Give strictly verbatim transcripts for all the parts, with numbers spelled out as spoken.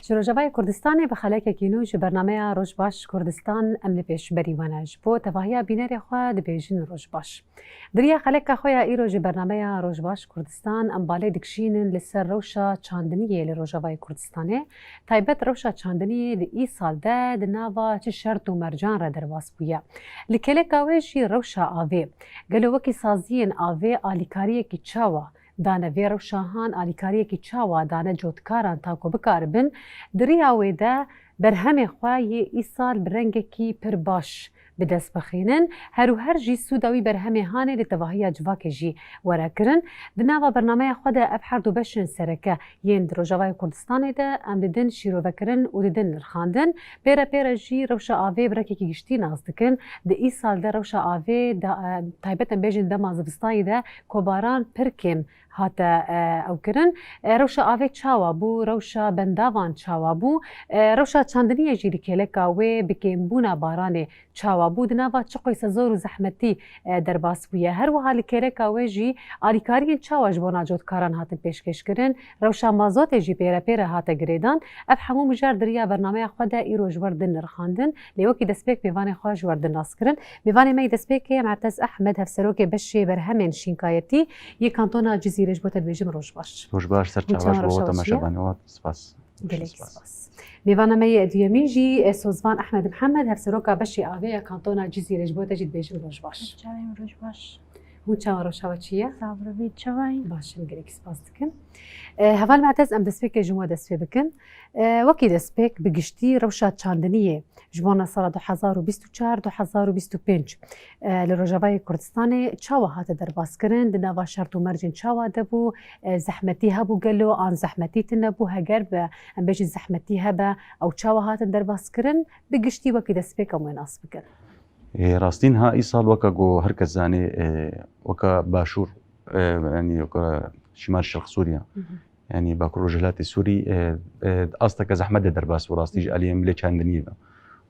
Ji Rojavayê Kurdistanê bi xelekekî nû ji bernameya Roj Baş Kurdistan em li pêşberî we ne. Ji bo tevahiya bînerê xwe dibêjin Roj Baş. Di riya xeleka xwe ya îro ji bernameya Roj Baş Kurdistan em balê dikişînin li ser rewşa çandiniyê li Rojavayê Kurdistanê. Taybet rewşa çandiniyê di îsal de di nava çi şert û mercan re derbas bûye. Li kêleka wê jî rewşa avê. Gelo wekî saziyên avê alîkariyekî çawa dane vê rewşa han, alîkariyekî çawa dane cotkaran ta ku bikaribin di riya wê de berhemê xwe yê îsal bi rengekî pir baş bi dest bixînin. Her û her jî sûda wî berhemê hanê li tevahiya civakê jî were kirin. Di nava bernameya xwe de ev her du beşên sereke yên di Rojavayê Kurdistanê de em didin şîrovekirin û didin nirxandin. Pê re pê re jî rewşa avê bi rengekî giştî nas dikin. Di îsal de rewşa avê da, e, taybet em bêjin dema zivistanî de ku baran pir kêm hate, e, ew kirin. E, rewşa avê çawa bû? Rewşa bendavan çawa bû? E, rewşa çandiniyê jî li kêleka wê bi kêmbûna baranê çawa bû? Di nava çi qoysa zor û zehmetî, e, derbas bûye? Her wiha li kêleka wê jî alîkariyên çawa ji bona cotkaran hatin pêşkêşkirin? Rewşa mazotê jî pêre pêre hate girêdan. Ev hemû mijar di riya bernameya xwe de îro ji we re din nirxandin. Lê wekî destpêk mêvanê xwe ji we re din nas kirin. Mêvanê me yê destpêkê Mu'tez Ehmed, hevserokê beşê berhemên şînkayetî yê kantona Cizîrê, ji bo te dibêjim roj baş. Roj baş, ser çavan, rewşa we çi ye? Temaşevanê we spas. Gelek spas. Mêvana me yê duyemîn jî, e, Sozvan Ehmed Mihemed, hevseroka beşê avê ya kantona Cizîrê, ji bo te jî dibêjim roj baş. Çavên roj baş. Hûn çawa, rewşa we çi ye? Sax bibît, çawa yî? Baş im, gelekî spas dikim. E, Heval Mu'tez, em destpêkê ji we dest pê bikin. E, wekî destpêk bi giştî rewşa çandiniyê ji bona sala du hezar û bîst û çar, du hezar û bîst û pênc, e, li Rojavayê Kurdistanê çawa hate derbas kirin? Di nava şert û mercên çawa de bû? E, zehmetî hebû gelo an zehmetî tune bû? Heger bi, em bêjin zehmetî hebe, ew çawa hatin derbas kirin? Bi giştî wekî destpêk em wê nas bikin. Ê, rastî niha îsal weke ku her kes zanê, e, weke başûr, e, yanî weke Şimal Şerq Sûriye, Hı hı. yanî Bakur Rojhilatê Sûrî, e, e, asteke zehmet de derbas bû rastî ji aliyê milê çandiniyê ve.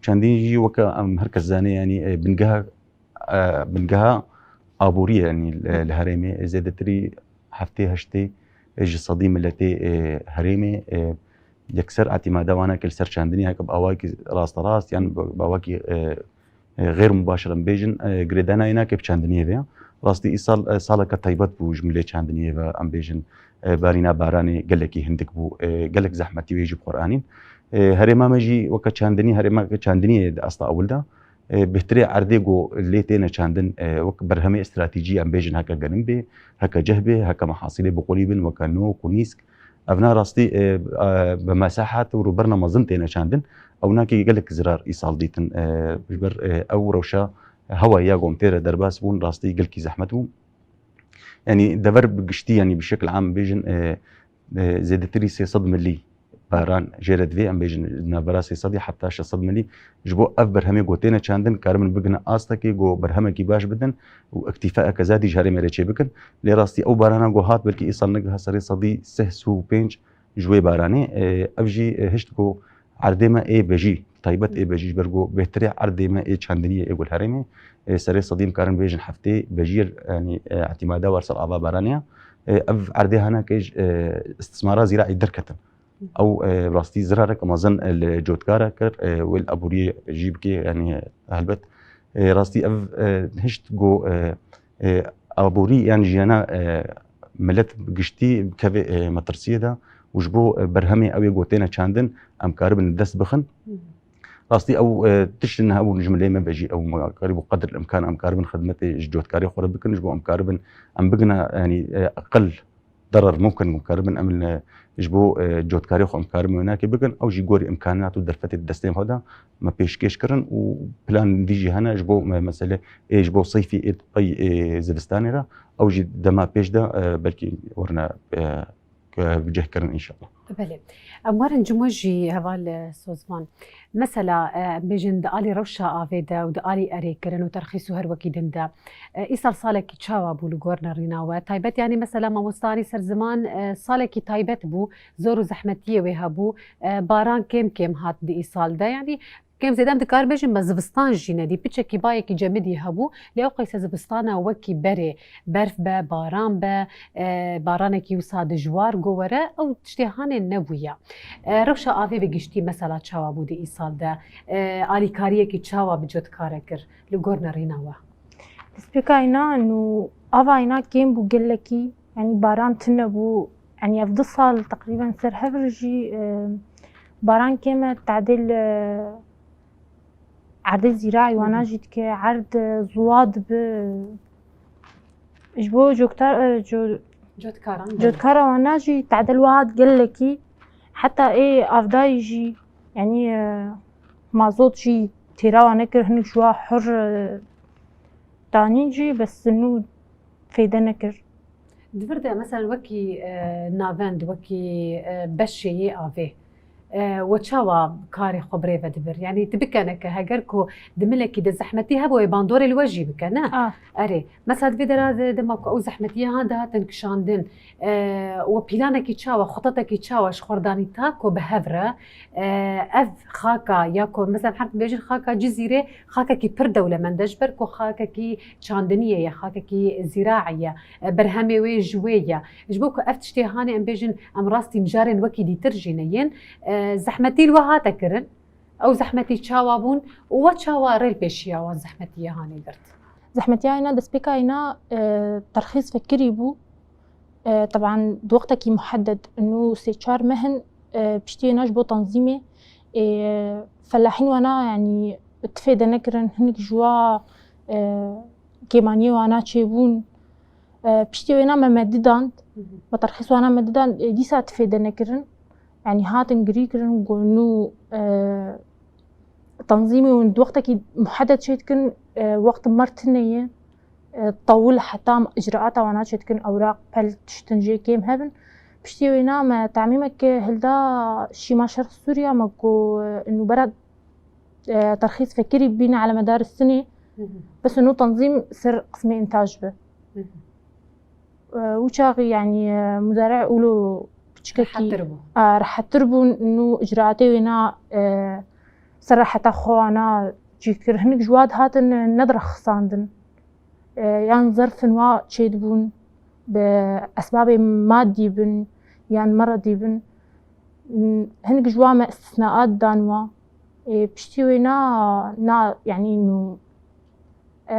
Çandinî jî weke em her kes zanê, yanî, e, bingeha, e, bingeha aborî ye, yanî, e, li herêmê, e, zêdetirî heftê heştê, e, ji sedî miletê, e, herêmê, e, yekser etîmada wan nake li ser çandinî, heke bi awakî rasterast yan bi, bi awakî, e, e, xêr mubaşir em bêjin, e, girêdana wê nake bi çandiniyê ve. Rastî îsal, e, saleke taybet bû ji milê çandiniyê ve, em bêjin, e, barîna baranê gelekî hindik bû, e, gelek zehmetî wê jî bi xwe re anîn. E, herêma me jî weke çandinî, herêma çandiniyê di asta ewil de, e, bêhtirê erdê ku lê têne çandin, e, wek berhemê stratejî em bêjin heke genim bê, heke cih bê, heke mehasîlê bi qulî bin, weke nok û nîsk. Evna rastî, e, e, bi mesahet û rûberna mezin têne çandin. Ew nakê gelek zirar îsal dîtin. E, ji ber, e, ew rewşa hewayî ya ku em tê re derbas bûn, rastî gelkî zehmet bû. Yanî dever bi giştî, yanî bi şekil am bêjin, e, e, zêdetirî sê sed milî baran jê re divê, em bêjin navbera sê sed heta şeş sed milî. Ji bo ev berhemê ku têne çandin, karibin bigihine astekê ku berhemekî baş bidin û îktîfayeke zêdî ji herêmê re çêbikin. Lê rastî ew barana ku hat belkî îsal negiha serê sedî sih û pênc ji wê baranê. E, ev jî, e, hişt ku erdê me ê bejî, taybet ê bejî, ji ber ku bêhtirê erdê me ê çandiniyê ê ku li herêmê, e, serê sedî em karin bêjin heftê bejiyê, yanî, e, etîmada war ser ava baranê ye. E, ev erdê hanake ji, e, istismara zîraî derketin. Ew, e, rastî zirareke mezin, e, li cotkara kir, e, wê li aboriyê jî bikê, yanî, e, helbet. E, rastî ev, e, hişt ku, e, e, aborî yan jiyana, e, milet bi giştî bikeve, e, metirsiyê de û ji bo, e, berhemê ew ê ku têne çandin, em karibin li dest bixin. Hı hı. Rastî ew, e, tiştin hebûn ji milê me ve jî ew me qerîb û qedr imkan em karibin xidmetê ji cotkarê xwe re bikin, ji bo em karibin em bigina, yanî, e, eqil derer mumkin ku karibin em li, ji bo, e, cotkarê xwe em karibin wênakê bikin, ew jî gorî imkanat û derfetê di destê xwe de me pêşkêş kirin û plan dî jî hene ji bo me, mesele ê ji bo seyfî ê pey ê zivistanê re, ew jî dema pêş de, e, belkî werine, e, ke bi cih kirin înşallah. Belê. Em werin cimo jî heval, e, Sozvan. Mesela, e, em bêjin di alî rewşa avê de û di alî erêkirin û terxîs û her wekî din de, e, îsal salekî çawa bû li gor nerîna we? Taybet, yanî mesela mamosta anî ser ziman, e, salekî taybet bû, zor û zehmetiyê wê hebû, e, baran kêm kêm hat di îsal de. Yanî Kêm zêde em dikarin bêjin me zivistan jî nedî. Piçekî bayekî cemidî hebû, lê ew qeyse zivistana wekî berê, berf be, baran be, e, baranekî wisa dijwar go were, ew tiştê hanê nebûye. E, rewşa avê bi giştî mesela çawa bû di îsal de? E, alîkariyekî çawa bi cotkare kir li gor nerîna we? Destpêka îna, nû ava îna kêm bû gelekî, yanî baran tune bû. Yanî ev du sal teqrîben ser hev re jî, e, baran kêm e, tadêl, e, erdê zîra wana jî dike, erd, e, ziwa dibe. Ji bo coktar, e, co-, Cotkaran. Cotkara wana jî tadêl wiha hat gelekî. Heta ê avdayî jî, yanî, e, mazot jî têra wan nekir, hinek ji wa hur, e, danîn jî, bes nû fêde nekir. Di vir de, mesela, wekî, e, navend, wekî, e, beşê yê avê, e, we çawa karê xwe birêve dibir? Yanî, tu bikeneke, heger ku di milekî de zehmetî hebe, wê bandorê li we jî bike, ne? Ah. Erê, mesela, di vê dera de, dema ku ew zehmetiye han dihatin kişandin, e, we planekî çawa, xutatekî çawa ji xwe danî ta ku bi hev re, e, ev xaka ya ku, mesela, her dibêjin xaka Cizîrê, xakekî pir dewlemend e, ji ber ku xakekî çandinî ye, xakekî zîraî ye, e, berhemê wê ji wê ye. Ji bo ku ev tiştê hanê, em bêjin, em rastî mijarên wekî dîtir jî neyên, e, zehmetî li we hate kirin. Ew zehmetî çawa bûn û we çawa rê li pêşiya wan zehmetiyê hanê girt? Zehmetiya îna, destpêka îna, e, terxîs vekirî bû. E, teban di wextekî muhedded, nû sê çar meh in, e, piştî wêna ji bo tanzîmê, e, felahîn wana, yanî tifê de nekirin, hinek ji wa, e, kêmaniyê wana çêbûn. E, piştî wêna me, me didand, Hı hı. me terxîs wana me didand, e, dîsa tifê de nekirin. Yanî hatin girî kirin, got nû, e, tanzîmê hûn di wextekî muhedded çêdikin, e, wext mer tune ye, e, tewil heta icraata wana çêdikin, ewraq, pel, tiştin jê kêm hebin. Piştî wêna me temîmek hilda şîma şerq Sûriya, me ku, e, nûbera, e, terxîs vekirî bîne elemedar sinê, Hı hı. bes nû tanzîm ser qismê întaj be. Hı hı. E, û çaxî, yanî, e, muzare ûlo piçkekî Rehettir bû. e, rehettir bûn, nû icraatê wêna, e, ser reheta xwe wana çêkir. Hinek ji wa dihatin, e, nedirexisandin. E, yan zerfin wa çêdibûn, bi esbabê madî bin, yan meredî bin. N-, hinek ji wa me istisnaat dan wa. E, piştî wêna, na, yanî, nû, e,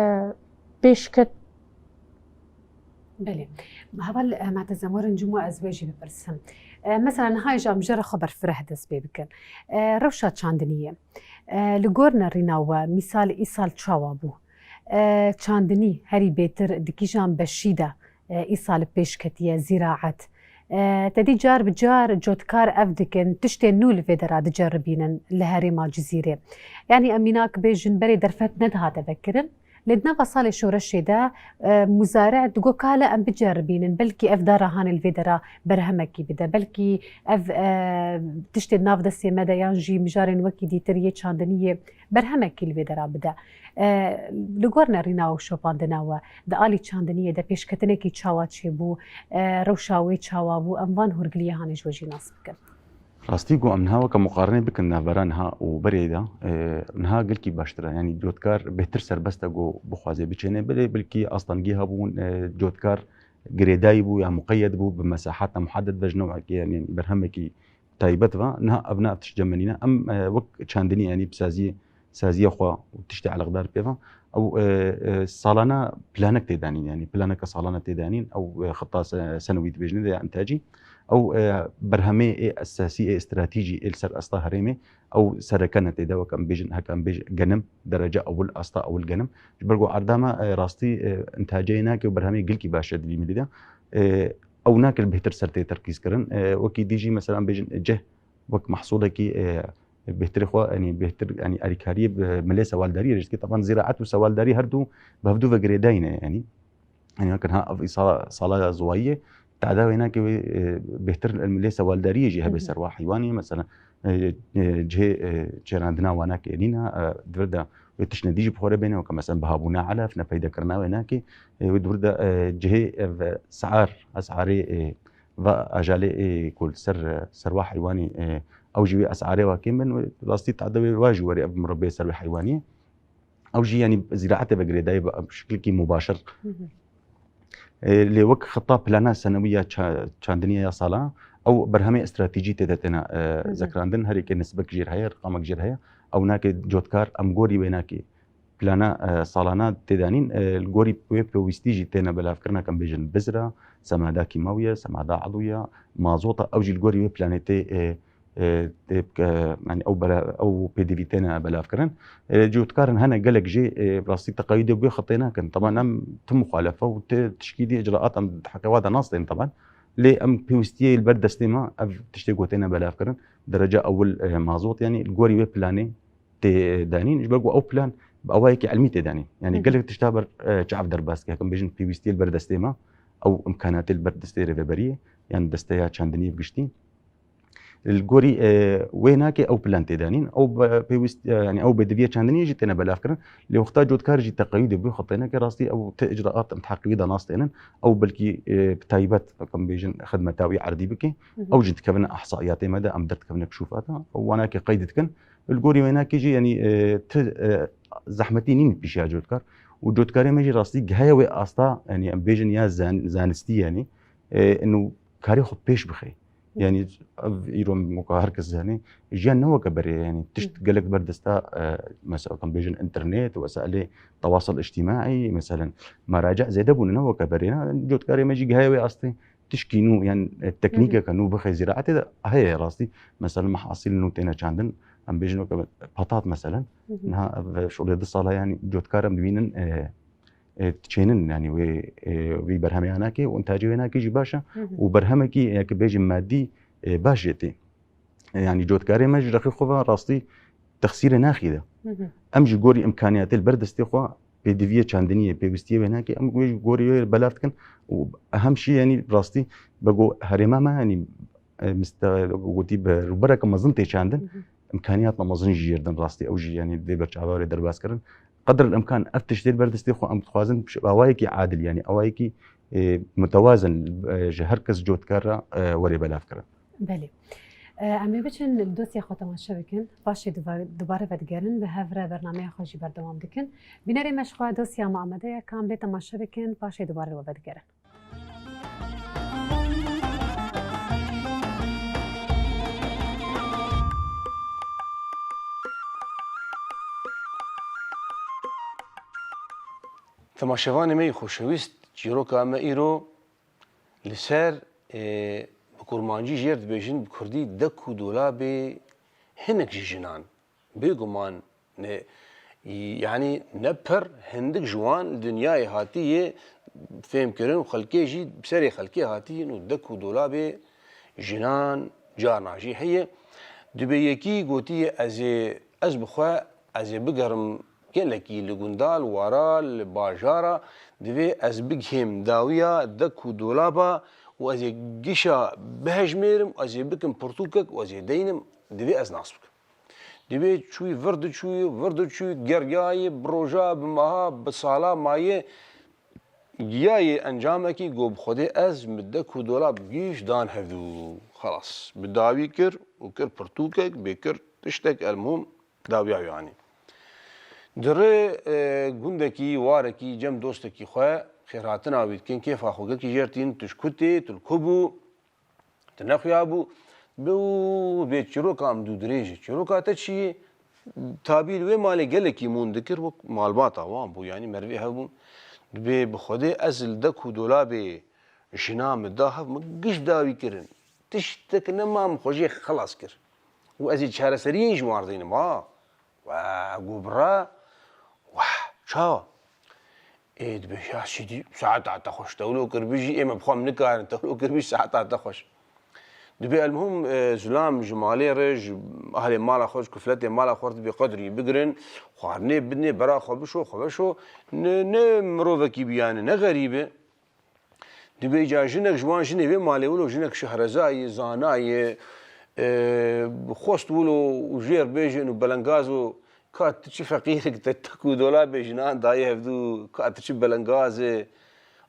pêş ket. Belê. Heval, e, Mehte Zemor, in cumwa ez wê jî bipirsim. E, mesela niha jî em jê re xwe berfireh dest pê bikin. E, rewşa çandiniyê, e, li gor nerîna we, mîsal îsal çawa bû? E, çandinî herî bêtir di kîjan beşî de, e, îsal pêş ketiye, zîraet? E, te dî car bi car cotkar ev dikin, tiştên nû li vê dera diceribînin li herêma Cizîrê. Yanî em mînak bêjin berê derfet nedihate vekirin. Lê di nava salê şoreşê de, e, muzare digot ka hele em biceribînin, belkî ev dara hanê li vê dera berhemekî bide, belkî ev, e, tiştê di nav destê me de yan jî mijarên wekî dîtir yê çandiniyê berhemekî li vê dera bide. E, li gor nerîna û şopandina we, di alî çandiniyê de pêşketinekî çawa çêbû, e, rewşa wê çawa bû, em van hûrgiliyê hanê ji we jî nas bikin. Rastî ku em niha weke muqarene bikin navbera niha û berê de, e, niha gelkî baştir e. Yanî cotkar bêhtir serbest e ku bixwaze biçêne, belê belkî astengî hebûn, e, cotkar girêdayî bû ya muqeyyed bû, bi mesahata muhedded ve ji newekî, yanî berhemekî taybet ve. Niha ev ne ev tişt cem me nîne. Em, e, wek çandinî, yanî bi saziyê, saziya xwe û tiştê eleqdar pê ve. Ew, e, e, salane planek tê danîn, yanî planeke salane tê danîn. Ew, e, xita se-, senewî dibêjin de ya intacî. Ew, e, berhemê ê esasî, ê stratejî ê li ser asta herêmê, ew sereke ne tê de, wek em bêjin, heke em bêjin genim, derece ewil, asta ewil genim. Ji ber ku erda me, e, rastî, e, intaceyê nake û berhemê gelkî baş e di vî milî de. E, ew nake li bêhtir ser tê terkîz kirin. E, wekî dî jî, mesela, em bêjin cih wek mehsûlekî, e, bêhtirê xwe, yanî bêhtir, yanî alîkariyê bi milê sewaldariyê re jî dike. Teban zîraet û sewaldarî her du bi hevdu ve girêdayî ne, yanî. Yanî, weke niha ev îsala, sala ziwayî ye. Tada wênakê wê, e, bêhtir milê sewaldariyê jî hebe Hı hı. ser wa heywanê. Mesela, e, e, cihê, e, çêrandina wanakê nîne, e, di vir de wê tiştine dî jî bi xwe re bêne, weke mesela bihabûna elef, nepeydekirina wênakê, e, wê di vir de, e, cihê ev, e, siar, esarê, e, va ajalê, e, ku li ser, e, ser wa heywanê, e, Ew jî wê esarê wa kêm bin, rastî tade wê wa jî werê ev mirov bê ser wê heywaniyê. Ew jî, yanî, zîraetê ve girêdayî bi şiklekî mubaşir. Hı hı. E, lê wek xita plana senewî ya ça-, çandinî ya sala, ew berhemê stratejî tê de têne, e, Hı hı. zekrandin, her yekê nisbek jêr heye, riqamek jêr heye. Ew nake cotkar, em gorî wê nake plana, e, salana tê danîn, e, li gorî wê pêwîstî jî têne belavkirina, em bêjin bizra, semada kîmawî ye, semada edwî ye, mazota, ew jî li gorî wê planê tê, e, e, tê, e, yanî ew bela-, ew pêdivî têne belavkirin. E, cotkarin hene gelek jê, e, rastî teqeyûdê bi wê xetê nakin. Teban em ti muxalefe û ti tişkî dî icraat em di heqê wa de nas tên teban. Lê em pêwîstiyê li ber destê me ev tiştê ku têne belavkirin. Derece ewil, e, mazot, yanî li gorî wê planê tê danîn. Ji ber ku ew plan bi awayekî ilmî tê danîn. Yanî Hı hı. gelek tişta ber, e, çav derbas dike. Em bêjin pêwîstiyê li ber destê me, ew imkanatê li ber destê rêveberiyê, yan desteya çandiniyê bi giştî. Li gorî, e, wê nake ew plan tê danîn. Ew be-, pêwîst, e, yanî ew bêdiviyê çandiniyê jî têne belavkirin. Lê wexta cotkar jî teqeyûdê bi xwe têne ke rastî ew ti icraat em di heqê wî de nas tênin. Ew belkî, e, bi taybet, em bêjin, xidmeta wî erdî bike. Hı hı. Ew jî dikevine ehsaiyatê me de, em derdikevine kişûfata. Ew wana ke qeyd dikin. Li gorî wênakê jî, yanî, e, ti, e, zehmetî nîn pîşiya cotkar. Û cotkarê me jî rastî gihaye wê asta, yanî em bêjin ya zan-, zanistî, yanî, e, inu karê xwe pêş bixe. Yanî ev îro muka her kes, yanî jiyan ne weke berê, yanî tişt Hı. gelek ber desta, e, mesela, em bêjin, înternet, wesailê tewasil îctîmaî, meselen, meraciî zêde bûne, ne weke berê. Na, cotkarê me jî gihaye wê astê. Tişkî nû, yan, e, Hı hı. teknîkeke nû bixe zîraetê de heye rastî. Mesela, mehasîl nû têne çandin, em bêjin weke patat, meselen. Hı hı. Niha ev şolê du sala, yanî, cotkar em dibînin, e, e, diçênin, yanî, wê, e, wî berhemê anakê û intacê wê nakê jî baş e. Hı hı. Û berhemekî, yeke bêjin, madî, e, baş jê tê. E, yanî, cotkarê me ji rexê xwe ve rastî texsîrê naxî de. Hı hı. Em ji gorî imkaniyatê li ber destê xwe pêdiviyê çandiniyê, pêwîstiyê wê nake, em wê ji gorî wê belav dikin û ehem şî, yanî, rastî, bego herêma me, yanî, e, miste-, gotî bi rûbereke mezin tê çandin, Hı hı. imkaniyatna mezin jî jêr din rastî. Ew jî, yanî, dê ber çava wê derbas kirin. Qedr el imkan ev tiştê li ber destê xwe em dixwazin bi awayekî adil, yanî awayekî, e, mutewazin, e, ji her kes cotkar re, e, were belavkirin. Belê. E, em ê biçin dosya xwe temaşe bikin, paşê duba-, dubare vedigerin, bi hev re bernameya xwe jî berdewam dikin. Bînerê me ji xwe dosya me amade ye, ka em lê temaşe bikin, paşê dubare we vedigerin. Temaşevanê me yê xoşewîst, çîroka me îro li ser, ê, bi kurmancî jêr dibêjin, bi kurdî dek û dolabê hinek ji jinan. Bêguman ne, yanî ne pir, hindik ji wan li dinyayê hatî yê fêhmkirin û xelkê jî bi serê xelkê hatî yin û dek û dolabê jinan carna jî heye. Dibê yekî gotiye, ez ê, ez bi xwe, ez ê bigerim gelekî li gundal, wara, li bajara, divê ez bigihêm dawiya dek û dolaba û ez ê gişa bihejmêrim, ez ê bikim pirtûkek û ez ê deynim, divê ez nas bikim. Divê çûyî vir diçûyî, vir diçûyî, geriyayê, bi roja, bi meha, bi sala mayê, giyayê encamekî, got, bi Xwedê ez min dek û dolab gîş dan hevdû. Xelas. Bi dawî kir û kir pirtûkek, bê kir tiştek, elmuhim dawiya wî anî. Di rê, e, gundekî, warekî, cem dostekî xwe xêrhatina wî dikin, kêfa xwe gelkî jêr tîn, tu ji ku tê, tu li ku bû? Tu nexuyabû, bi û bê çîroka em dû dirêj e. Çîroka te çi ye? Tabî li wê malê gelekî mûn dikir, wek malbata wan bû, yanî merivê hev bûn. Dibê bi Xwedê ez li dek û dolabê jina min da hev, min giş dawî kirin. Tiştek nema min xwe jê xelas kir. Û ez ê çareseriyê ji wan re dînim, ha. We got bira, weh, çawa? Ê, dibê, ya Sîdî, saeta te xweş, te wilo kir bijî, ê me bi xwe em nikarin, te wilo kir bijî, saeta te xweş. Dibê, elmuhim, e, zilam ji malê re, ji ahlê mala xwe, ji kufletê mala xwe re dibê qedrî bigirin, xwarinê bidinê, bera xwe bişo, xwe veşo, ne, ne mirovekî bî, yanî ne xerîb e. Dibê ca jinek ji wan jinê vê malê wilo jinek şehreza ye, zana ye, e, xwest wilo û jêr bêjin û belengaz û ka tu çi feqîrek te tek û dolabê jinan dayê hevdû, ka tu çi belengaz e.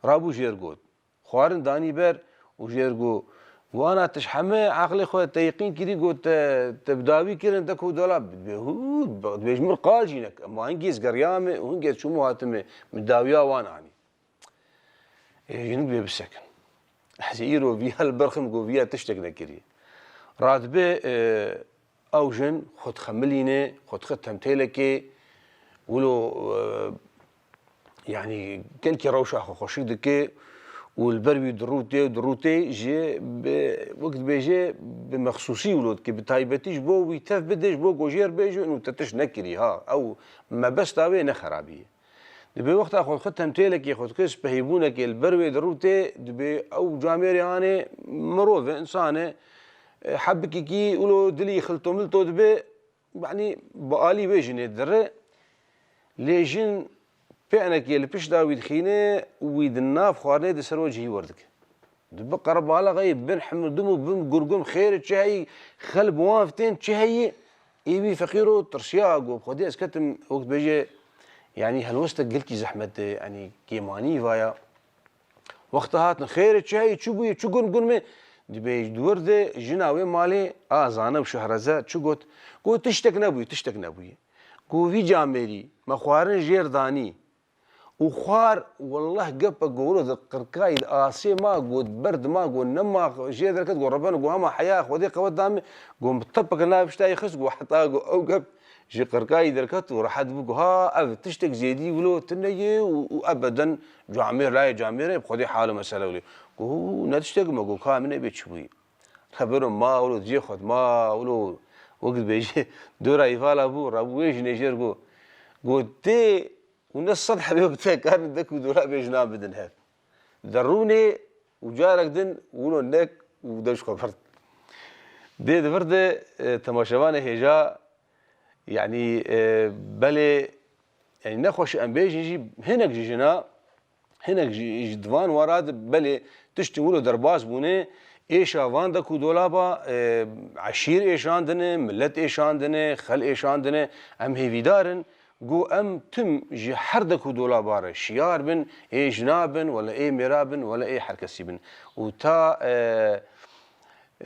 Rabû jêr got. Xwarin danî ber û jêr got, Wana tişt heme aqlê xwe te yeqîn kirî, got te, te bi dawî kirin, te ku dolab dibê hû, dibê ji min qal jî nek. Ema hingê ez geriyame û hingê ez çûm û hatime, min dawiya wan anî. Ê, jinik dibê bisekin. Ez ê îro viya li ber xim, got viya tiştek nekiriye. Radibe, e, ew jin xwe dixemilîne, xwe dixe temtêlekê, wilo, e, yanî gelkî rewşa xwe xweşik dike û li ber wî dirûtê û dirûtê ji bi, wek dibêje, bi mexsûsî wilo dike, bi taybetî ji bo wî tev bide, ji bo ku jêr bêje û te tişt nekirî ha. Ew mebesta wê ne xerabî ye. Dibê wexta xwe dixwe temtêlekê, xwe dixwe spehîbûnekê li ber wê dirûtê, dibê ew camêrê anê mirov e, insan e, e, hebikekî wilo dilî xilto milto dibe, yanî bi alî wê jinê dire. Lê jin pênekê li pişta wî dixîne û wî di nav xwarinê di ser we cihî werdike. Dibe qerebalaxê bin himûdum û bin gurgum, xêr çi heyî, xel bi wan fitên çi heyî, ê wî feqîro tirsiya, got, Xwedê ez ketim, wek dibêje, yanî helwestek gelkî zehmet e, yanî kêmanî vaya. Wexta hatin, xêr e, çi heyî, çi bûye, çi gurm gurm e? Dibê di wir de jina wê malê a zane û şehreze çi got? Got, tiştek nebûye, tiştek nebûye. Got, vî camêrî me xwarin jêr danî. Û xwar, wellah, gepe gowro di qirkayî, di asê ma, got, ber dima, got, nema jê derket, got, Rebeno, got, hema heya Xwedê qewet da min, got, min tepeke nav piştayê xist, got, heta, got, ew gep ji qirkayî derket û rehet bû, got, ha, ev tiştek zêdî wilo tune ye û, û ebeden camêr layê camêr e, bi Xwedê hal û mesele wilo. Got, hû, ne tiştek me, got, ka min ê bê çi bûyî? Rebeno ma wilo, cê xwe ma wilo, wek dibêje, dora îvala bû, rabû wê jinê jêr got, got, tê û ne sed hebê wek te karin dek û dolabê jinan bidin hev. Derûnê û carek din wilo nek û dev ji xwe bird. Dê di vir de, e, temaşevanê hêja, yanî, e, belê, yanî nexweş em bêjin jî, hinek ji jina, hinek ji, ji di van wara de belê tiştên wilo derbas bûne, êşa van dek û dolaba, e, eşîr êşandine, milet êşandine, xel êşandine, em hêvîdar in. Got, em tim ji her dek û dolaba re şiyar bin, ê jina bin, wele ê mêra bin, wele ê herkesî bin. Û ta, e,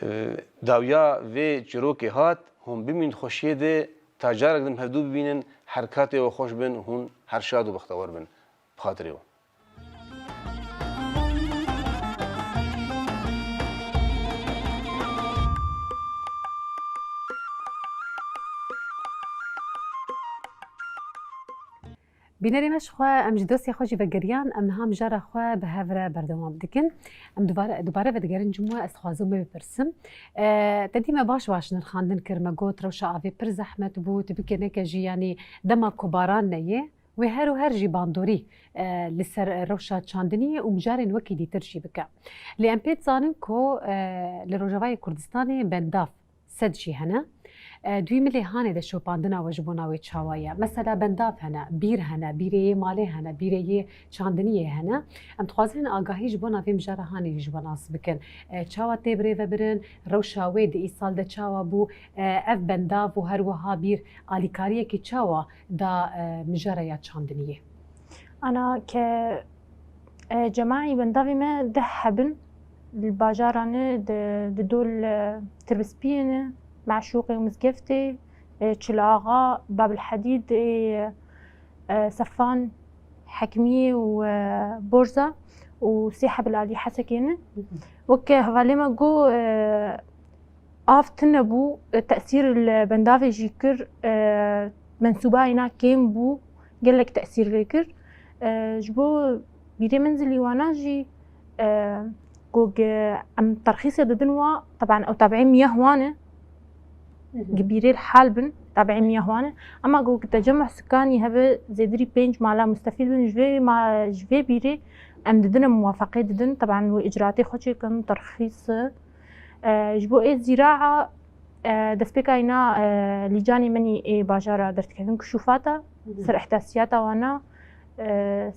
e, dawiya vê çîrokê hat, hûn bimîn di xweşiyê de, ta carek din hevdû bibînin, her katê we xweş bin, hûn her şad û bextewar bin. Bi xatirê we. Bînerê me ji xwe, em ji dostê xwe jî vegeriyan, em niha mijara xwe bi hev re berdewam dikin. Em dubare, dubare vedigerin cim we, ez dixwazim wê bipirsim. E, te dî me baş baş nirxandin kir, me got rewşa avê pir zehmet bû, tu bike neke jî, yanî dema ku baran neyê, wê her û her jî bandorî, e, li ser rewşa çandiniyê û mijarên wekî dîtir jî bike. Lê em pê dizanin ku, e, li Rojavayê Kurdistanê bendav sed jî hene. E, di wî milê hanê de şopandina we ji bona wê çawa ye? Mesela bendav hene, bîr hene, bîrê yê malê hene, bîrê yê çandiniyê hene. Em dixwazin agahî ji bona vê mijara hanê jî ji we nas bikin. E, çawa tê birêvebirin, rewşa wê di îsal de çawa bû? E, ev bendav û her wiha bîr alîkariyekî çawa da, e, mijara ya çandiniyê? Ana ke, e, cemaî bendavê me deh hebin. Li bajaran e, di, di dol, e, Tirbispiyê ne, Meşûqê û Mizgeftê, e, Çil Axa, Babil Hedîd, e, e, Sefan, Hekimiyê û, e, Borza û sê heb li alî Hesekê ne. Weke hevalê me got, e, av tune bû, e, tesîr li bendavê jî kir, e, mensûba îna kêm bû, gelek tesîr lê kir. E, ji bo bîrê menzilî wana jî, e, ku ge-, em terxîsê didin wa, teban ew tabiî miya wan e, Hı hı. Gi bîrê li hal bin, tabiî miya wan e. Ema ku tecemmuh sikanî hebe zêdirî pênc mala mustefîd bin, ji vê ma-, ji vê bîrê em didin, em muwafeqê didin. Teban wê icraatê xwe çêkin, terxîs. E, ji bo ê zîraa, e, destpêka îna, e, lîcanê min î ê bajara derdikevin kişûfata, Hı hı. ser ihtasiyata wana, e,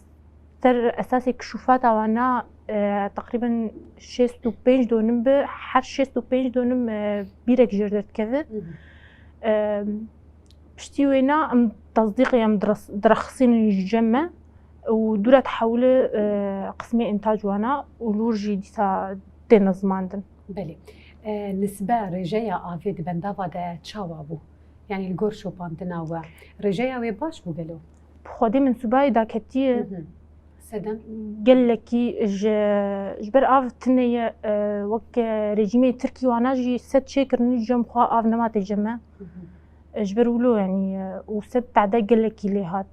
ser esasê kişûfata wana, e, teqrîben şêst û pênc donim bi, her şêst û pênc donim, e, bîrek jêr derdikeve. Hı hı. E, piştî wêna em tasdîqê em diras-, direxisînin ji cem me û dû re dihewile, e, qismê întac wana û lûr jî dîsa têne zimandin. Belê. E, nisbe rêjeya avê di bendava de çawa bû? Yanî li gor şopandina we, rêjeya wê baş bû gelo? Bi xwedê min sûbayê daketiye. Sedem? Gelekî ji, ji ber av tune ye, e, wek rejîmê Tirkî wana jî sed çêkirin, ji cem xwe av nema tê cem me. Ji ber wilo, yanî, e, û sed tade gelekî lê hat.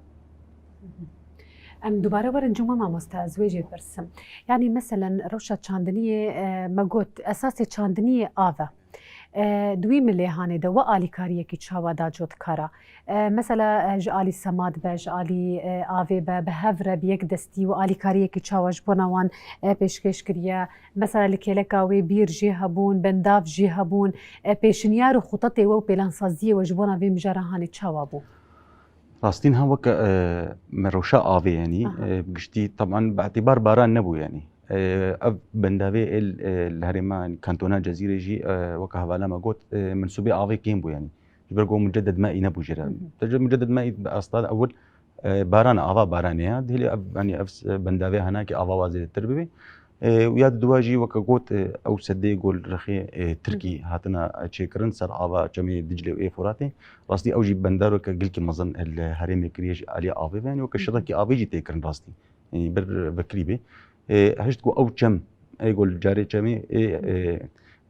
Em dubare werin cuma mamoste, ez wê jê pirsim. Yanî meselen rewşa çandiniyê, e, me got esasê çandiniyê av e. E, di wî milêhanê de we alîkariyekî çawa da cotkara? E, mesela, e, ji alî semad be, ji alî, e, avê be, bi hev re bi yek destî we alîkariyekî çawa ji bona wan, e, pêşkêş kiriye? Mesela li kêleka wê bîr jê hebûn, bendav jê hebûn, e, pêşinyar û xutetê we û pêlansaziyê we ji bona vê mijara hanê çawa bû? Rastîn ha weke, e, me rewşa avê, yanî, e, bi giştî, teban, bi îtîbar baran nebû, yanî. E, ev bendavê ê, e, li herêma, yanî, kantona Cezîrê jî, e, weke hevala me got, e, mensûbê avê kêm bû, yanî. Ji ber ku muceded me'î nebû jê re. Te ji muceded me'î bi asta ewil, e, baran, ava baranê ya. Dihilê ev, yanî, ev, e, bendavê henakê ava wa zêdetir bibe. E, û ya di dua jî weke got, e, ew sedê gol rexê, e, Tirkî hatina çêkirin ser ava çemê Diclê û ê Furatê. Rastî ew jî bendareke gilkî mezin li herêmê kiriye ji alî avê ve. Yanî weke şirekî avê jî tê kirin rastî. Yanî ber vekirî bê. E, hişt ku ew çem, ê gol carê çemê, ê,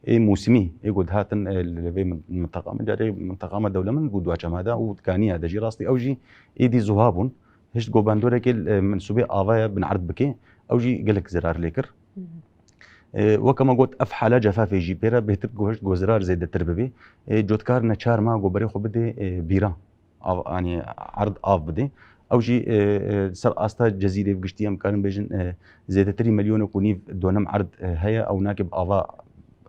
e, ê mûsimî, ê ku dihatin, e, li vê min-, minteqa min, carê minteqa me dewlemend bû dua çema de û kaniya de jî rastî ew jî êdî zuha bûn. Hişt ku bandoreke, e, mensûbê avaya binerd bike, ew jî gelek zerar lê kir. E, weke me got, ev hala cefafê jî pê re bêhtir ku hişt ku zerar zêdetir bibe. E, cotkar neçar ma ku berê xwe bide, e, bîra. Av, yanî erd av bide. Ew jî, e, e, ser asta Cezîrê bi giştî em karin bêjin, e, zêdetirî milyonê ku nîv donem erd, e, heye, ew nake bi ava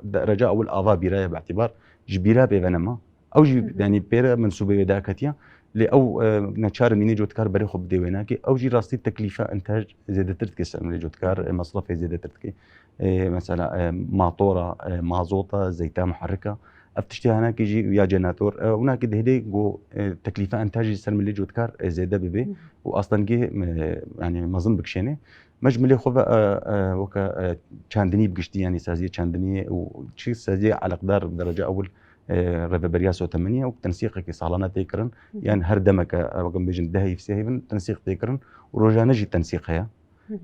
dereca ewil ava bîra ye bi îtîbar ji bîra pê ve nema. Ew jî, yanî pê re mensûbê wê daketiya. Lê ew, e, neçar mînê cotkar berê xwe bidê wê nake. Ew jî rastî teklîfe întaj zêdetir dike ser milê cotkar, e, mesrefê zêdetir dike. E, mesela, e, matora, e, mazota, zeyta muherrika. Ev tiştê henakê jî ya cenator. E, winakê dihêlê ku, e, teklîfe întaj jî ser milê cotkar, e, zêde bibe û astengê, e, yanî mezin bikişêne. Me ji milê xwe ve, e, e, weke, e, çandinî bi giştî, yanî saziyê çandiniyê û çi saziyê eleqdar bi derece ewil, e, Rêveberiya Sotemeniye û tensîqekî salane tê kirin. Yan her demeke, e, weke em bêjin deh heyv, sê heyvin tensîq tê kirin û rojane jî tensîq heye.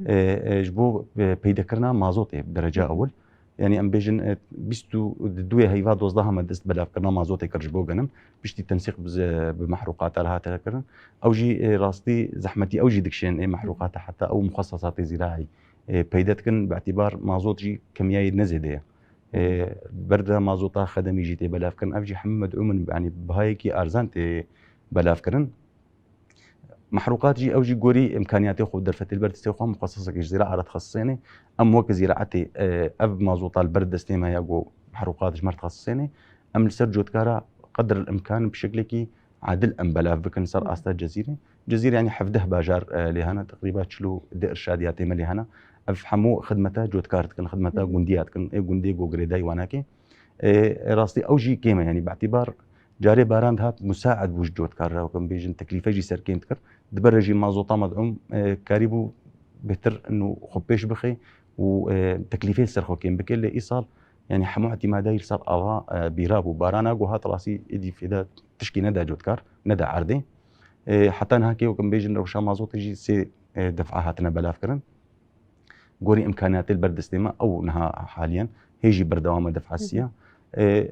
E, e, ji bo, e, peydekirina mazotê bi derece ewil. Yanî em bêjin, e, bîst û duyê heyva dozdeh me dest belavkirina mazotê kir ji bo genim. Piştî tensîq bi, bi mehrûqata re hate kirin. Ew jî, e, rastî zehmetî ew jî dikişên ê mehrûqata heta ew muxesesatê zîraî, e, peyde dikin, bi îtîbar mazot jî kemiyayê ne zêde ye. E, berda mazota xedemî jî tê belavkirin. Ev jî hemû medûm in, yanî bihayekî arzan tê belavkirin. Mehrûqat jî ew jî gorî îmkaniyatê xwe derfetê li ber destê xwe muxesisek ji zîraa re dixesisêne. Em wek zîraetê, e, ev mazota li ber destê me ya ku mehrûqat ji me re dixesisêne. Em li ser cotkara qedr el îmkan bi şeklekî adil em belav bikin ser asta Cezîrê. Cezîrê yanî hevdeh bajar, e, lê hene, teqrîba çil û du irşadiya tê me lê hene. Ev hemû xidmeta cotkar dikin, xidmeta gundiya dikin. Ê gundê ku girêdayî wan nake. E, rastî ew jî kêm e, yanî bi îtîbar carê baran dihat musaid bû ji cotkar re, wek em bêjin teklîfe jî ser kêm dikir. Di ber re jî mazota medûm, e, karîbû bêhtir û xwe pêş bixe û, e, teklîfê li ser xwe kêm bike. Lê îsal, yanî hemû îtîmadayî li ser ava, e, bîra bû. Barana ku hat rastî êdî fêda tişkî neda cotkar, neda erdê. E, heta niha kê wek em bêjin rewşa mazotê jî sê, e, def'a hatine belavkirin. Gorî îmkaniyatê li ber destê me ew niha haliyen hê jî berdewam e def'a siya. E,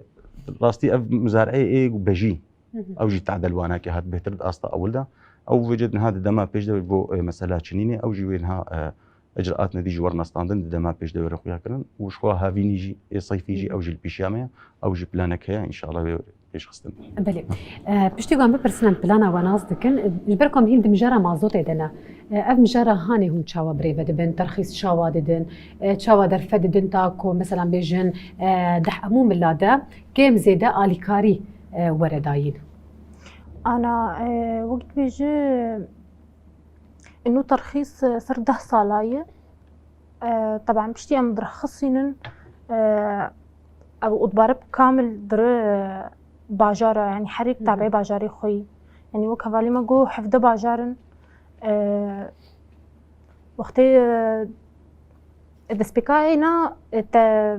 rastî ev mizareyê ê bejî, ew jî tadel wanakê hat bêhtir di asta ewil de. Ew vêce niha di dema pêş de bo, e, mesela çinînê, ew jî wê niha, e, icraat nedî ji we re nestandin, di dema pêş de wê re xuya kirin. Û ji xwe havînî jî, ê seyfî jî, ew jî li pêşiya me ye, ew jî planek heye, înşallah wê pêşxistin. Belê. E, piştî ku em bipirsin, em plana we nas dikin. E, ji ber ku em hîn di mijara mazotê de ne. E, ev mijara hanê hûn çawa birêve dibin, terxîs çawa didin, e, çawa derfet didin ta ku, mesela, bêjin, e, deh emû mila de kêm zêde alîkarî, e, were dayîn? Ana, e, wek dibêje, inu terxîs, e, ser deh sala ye. E, teban piştî em dirxisînin, e, ev û dibarib kamil dire, e, bajara, yanî herêk tabiê bajarê xwe yî. Yanî wek hevalî me got hevdeh bajar in. E, wextê, e, destpêka êna, e, te,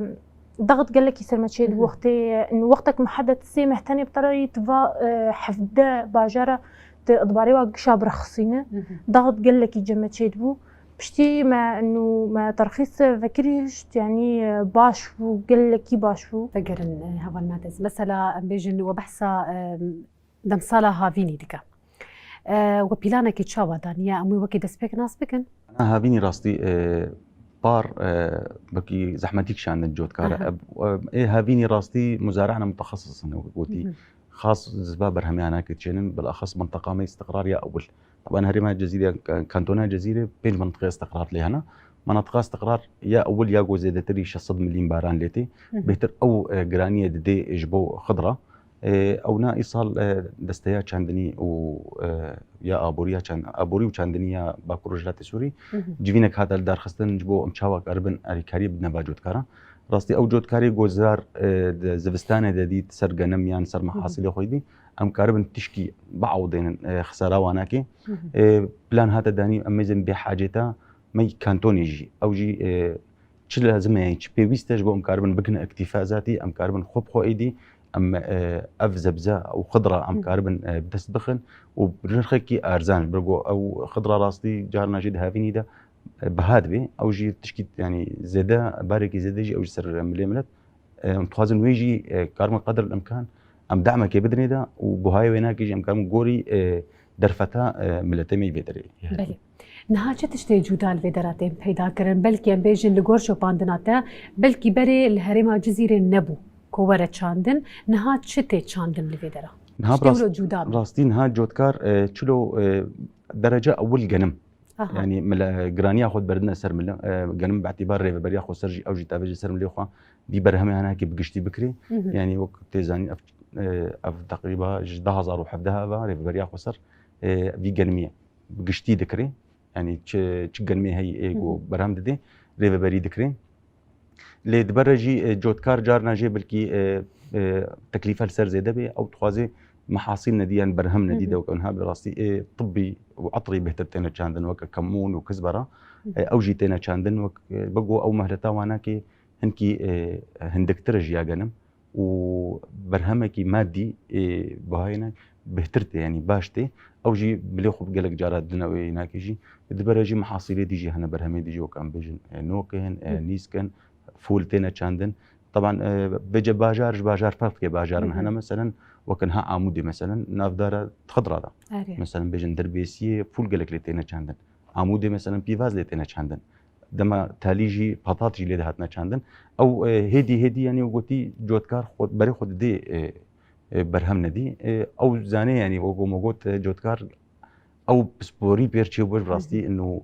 Daxit gelekî ser me çêdibû. Wextê, wextek mihedet sê meh tenê bi te re yî, tu va, e, hevdeh bajara tu dibarê wa gişa birexisîne. Daxit gelekî cem me çêdibû. Piştî me nû me terxîs vekirî hişt, yanî, e, baş bû, gelekî baş bû. Vegerin, e, heval me de. Mesela, em bêjin we behsa, e, demsala havînî dike. E, we planekê çawa daniye? Em wê wekî destpêk nas bikin? Na havînî rastî, e, par, e, wekî zehmetî kişandin cotkare. Aha. E, e, ê havînî rastî muzarana mutexesis in, wekî gotî. Xas ziva berhemeyana ke çênin, bilaxas minteqa me îstiqrar ya ewil. Taban herêma Cezîrê, kantona Cezîrê pênc mintiqê îstiqrar lê hene. Mintiqa îstiqrar ya ewil ya ku zêdetirî şeş sed milîn baran lê tê. Bêhtir ew, e, giraniyê didê ji bo xidra. E, ew na îsal, e, desteya çandinî û, e, ya aboriya çand-, aborî û çandinî ya Bakur Rojhilatê Sûrî civînek hate lidarxistin ji bo em çawa karibin alîkariyê bidine va cotkaran. Rastî ew cotkarê ku zirar, e, di zivistanê de dît ser genim yan ser mehasilê xwe dî, em karibin tişkî biewdênin, e, xisara wanakê. E, plan hate danî em mêzin bê haceta me kantonê jî. Ew jî, e, çi lazim e, yanî çi pêwîst e ji bo em karibin bikin îktîfa zatî, em karibin xwe bi xwe êdî, em, e, ev zebze û xidra em karibin, e, bi dest bixin û bi nirxekî erzan ji ber ku ew xidra rastî carna jî di havînî de, e, biha dibe. Ew jî tişkî, yanî zêde, barekî zêde jî ew ji ser milê milet. E, em dixwazin wê jî, e, karibin qedr el-imkan em damekê bidinê de û buhayê wê nakê jî em karibin gorî, e, derfeta, e, miletê me yî vê derê. Belê. Niha çi tiştê cuda li vê dera tên peyda kirin? Belkî em bêjin li gor şopandina te, belkî berê li herêma Cizîrê nebû ku were çandin. Niha çi tê çandin li vê dera? Niha tiştê rast-, wilo cuda bû. Rastî niha cotkar, e, çilo, e, derece ewil genim. Aha. Yanî mile-, giraniya xwe diberdine ser mile, e, genim bi îtîbar rêveberiya xweser jî, ew jî tavêje ser milê xwe vî berhemê hanakê bi giştî bikirê. Yanî wek tê zanîn ev, e, ev teqrîba ji du hazar û hevdeh ava rêveberiya xweser, e, vî genimiyê bi giştî dikirê. Yanî çi, çi genimê heyî ê ku berhem didê, rêveberî dikirê. Lê di ber re jî, e, cotkar carna jê belkî, e, e, teklîfe li ser zêde bê, ew dixwaze mehasîl nedî yan berhem nedî de wek niha bi rastî, e, tibbî û etrî bêhtir têne çandin weke kemûn û kizbera. E, ew jî têne çandin wek, e, bego ew mehleta wanakê hinkî, e, hindiktir e ji ya genim û berhemekî madî, ê, bihayê ne bêhtir tê, yanî baş tê. Ew jî bilê xwe gelek cara dine wê nakê jî. Di ber re jî mehasîlê dî jî hene, berhemê dî jî wek em bêjin, e, nok in, e, nîsk in, fûl têne çandin. Taban, e, bêje bajar ji bajar ferq dike, bajarin hene, meselen, wek niha Amûdê, meselen, navdara xidra de. Erê. Meselen, bêjin Dirbêsiyê fûl gelek lê têne çandin. Amûdê, meselen, pîvaz lê têne çandin. Dema talî jî, patat jî lê dihatine çandin. Ew, e, hêdî hêdî, yanî, gotî cotkar xwe, berê xwe didê, e, e, berhem nedî. E, ew zanê, yanî, wek me got, e, cotkar ew pisporî pêr çêbû, bi rastî, ino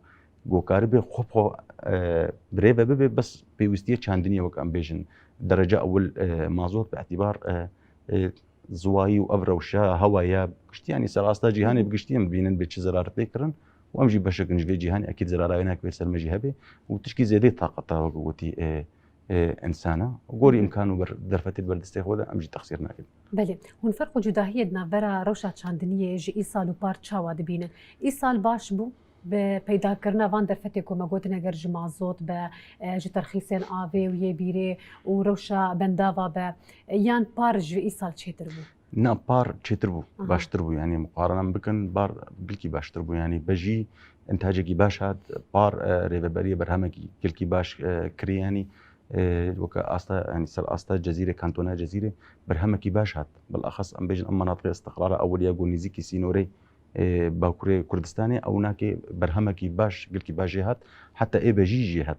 ku karibê xwe bi xwe, e, bi rê ve bibe, bes pêwîstiyê çandiniyê, wek em bêjin, derece ewil, e, mazot bi îtîbar, e, e, ziwayî û ev rewşa hewaya bi giştî, yanî ser asta cîhanê bi giştî em dibînin bê çi zerar tê kirin û em jî beşek in ji vê cîhanê, ekîd zerara wê nake wê ser me jî hebe û tişkî zêdê taqeta wek gotî, e, e, însan e. Gorî îmkan û ber-, derfetê di ber destê xwe de em jî texsîr nakin. Belê. Hûn ferq û cudahiyê di navbera rewşa çandiniyê ji îsal û par çawa dibînin? Îsal baş bû? Bi peydakirina van derfetê ku me gotin, eger ji mazot be, e, ji terxîsên avê û yê bîrê û rewşa bendava be, e, yan par ji vê îsal çêtir bû? Na, par çêtir bû, aha, baştir bû. Yanî muqarene bikin, par gilkî baştir bû. Yanî bejî intacekî baş hat, par, e, rêveberiyê berhemekî gilkî baş, e, kirî. Yanî, e, weke asta, yanî ser asta Cezîrê, kantona Cezîrê berhemekî baş hat. Bilaxas em bêjin em menatiqê îstiqrara ewil ya ku nêzîkî sînorê e, Bakurê Kurdistanê, ew nake berhemekî baş, gilkî baş jê hat, heta ê bejî jê hat.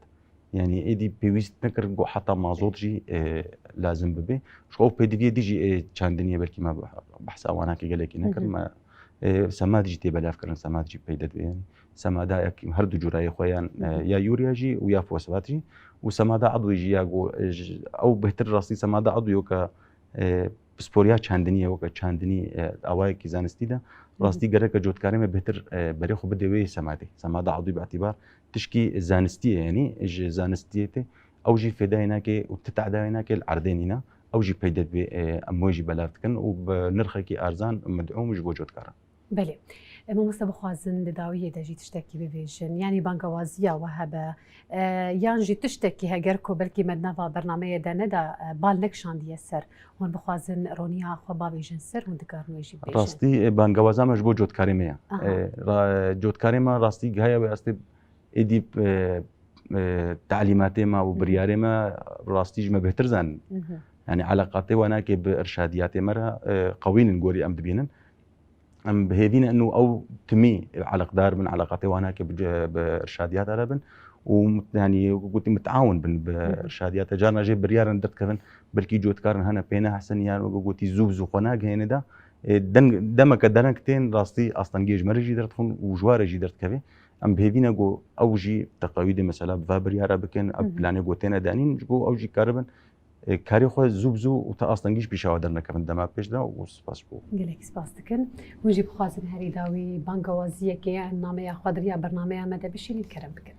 Yanî êdî pêwîst nekir ku heta mazot jî, e, lazim bibe. Ji xwe ew pêdiviyê dî jî, e, çandiniyê belkî me behsa wanakê gelekî nekir. Me, e, semad jî tê belavkirin, semad jî peyde dibe. Yanî semada yek her du curayê xwe yan, e, ya yûriya jî û ya fosfat jî û semada edwî jî ya ku, e, ji, ew bêhtir rastî semada edwî weke e, pisporiya çandiniyê weke çandinî, e, awayekî zanistî de, rastî gereke cotkarê me bêhtir, e, berê xwe bide wê semadê. Semada edwî bi îtîbar tişkî zanistî ye, yanî ji zanistiyê tê. Ew jî fêdayê nake û ti tedawê nake li erdê nîne. Ew jî peyde dibê, e, em wê jî belav dikin û bi nirxekî erzan, medûm ji bo cotkaran. Belê. E, mamoste, bixwazin di dawiyê de jî tiştekî bibêjin, yanî bangewaziya we hebe, e, yan jî tiştekî heger ku belkî me di nava bernameyê de neda, e, bal nekişandiye ser, hûn bixwazin roniya xwe bavêjin ser, hûn dikarin wê jî bibêjin. Rastî, e, bangewaza me ji bo cotkarê me ye. Aha. E, ra-, cotkarê me rastî gihaye wê astê êdî, e, e, talîmatê me û Hı hı. biryarê me rastî ji me bêhtir zanin. Hı hı. Yanî eleqatê wanakê bi irşadiyatê me re, e, qewîn in gorî em dibînin. Em bi hêvî ne inu ew timî eleqdar bin, eleqatê wanakê bi ce-, bi irşadiyata re bin û mut-, yanî gotî miteawin bin bi Hı hı. irşadiyata. Carna jê biryarin derdikevin, belkî cotkarin hene pê nehesin yan weke gotî zû bi zû xwe nagihêne de. E, deng, demeke dereng tên rastî astengiyê ji me re jî derdixin û ji wa re jî derdikeve. Em bi hêvî ne ku ew jî teqewîdê mesela bi va biryara bikin, ev Hı hı. planê ku têne danîn, ji bo ew jî karibin, e, karê xwe zû bi zû û ta astengî ji pîşa we dernekevin dema pêş de û spas ji bo. Gelekî spas dikin. Hûn jî bixwazin herî dawî bangewaziyekê nameya xwe di riya bernameya me de bişînin, kerem bikin.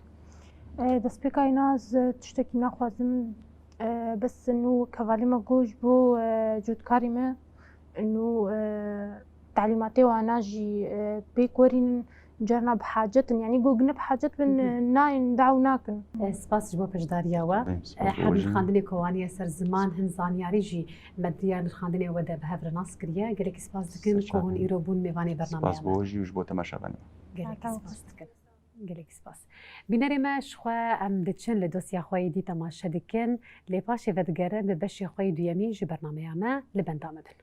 E, destpêka îna ez tiştekî naxwazim, e, bes nû kevalê me got ji bo, e, cotkarî me nû, e, talîmatê wana jî, e, pêk werînin, carna bi hacet in. Yanî got ne bi hacet bin, Hı hı. e, nayên daw nakin. E, spas ji bo beşdariya we. Em, spas E, bo her we jî. nirxandinê ku waniye ser ziman, hin zanyarî jî me di ya nirxandinê we de bi hev re nas kiriye. Gelekî spas dikin Ser ku hûn çavan. îro bûn mêvanê bernameya Spas me. bo we jî û ji bo temaşevanê me. Gelekî Hata spas dikin. Gelekî spas. Bînerê me, ji xwe em diçin li dosya xwe yê dî temaşe dikin. Lê paşê vedigerin bi beşê xwe yê duyemîn ji bernameya me li benda me bin.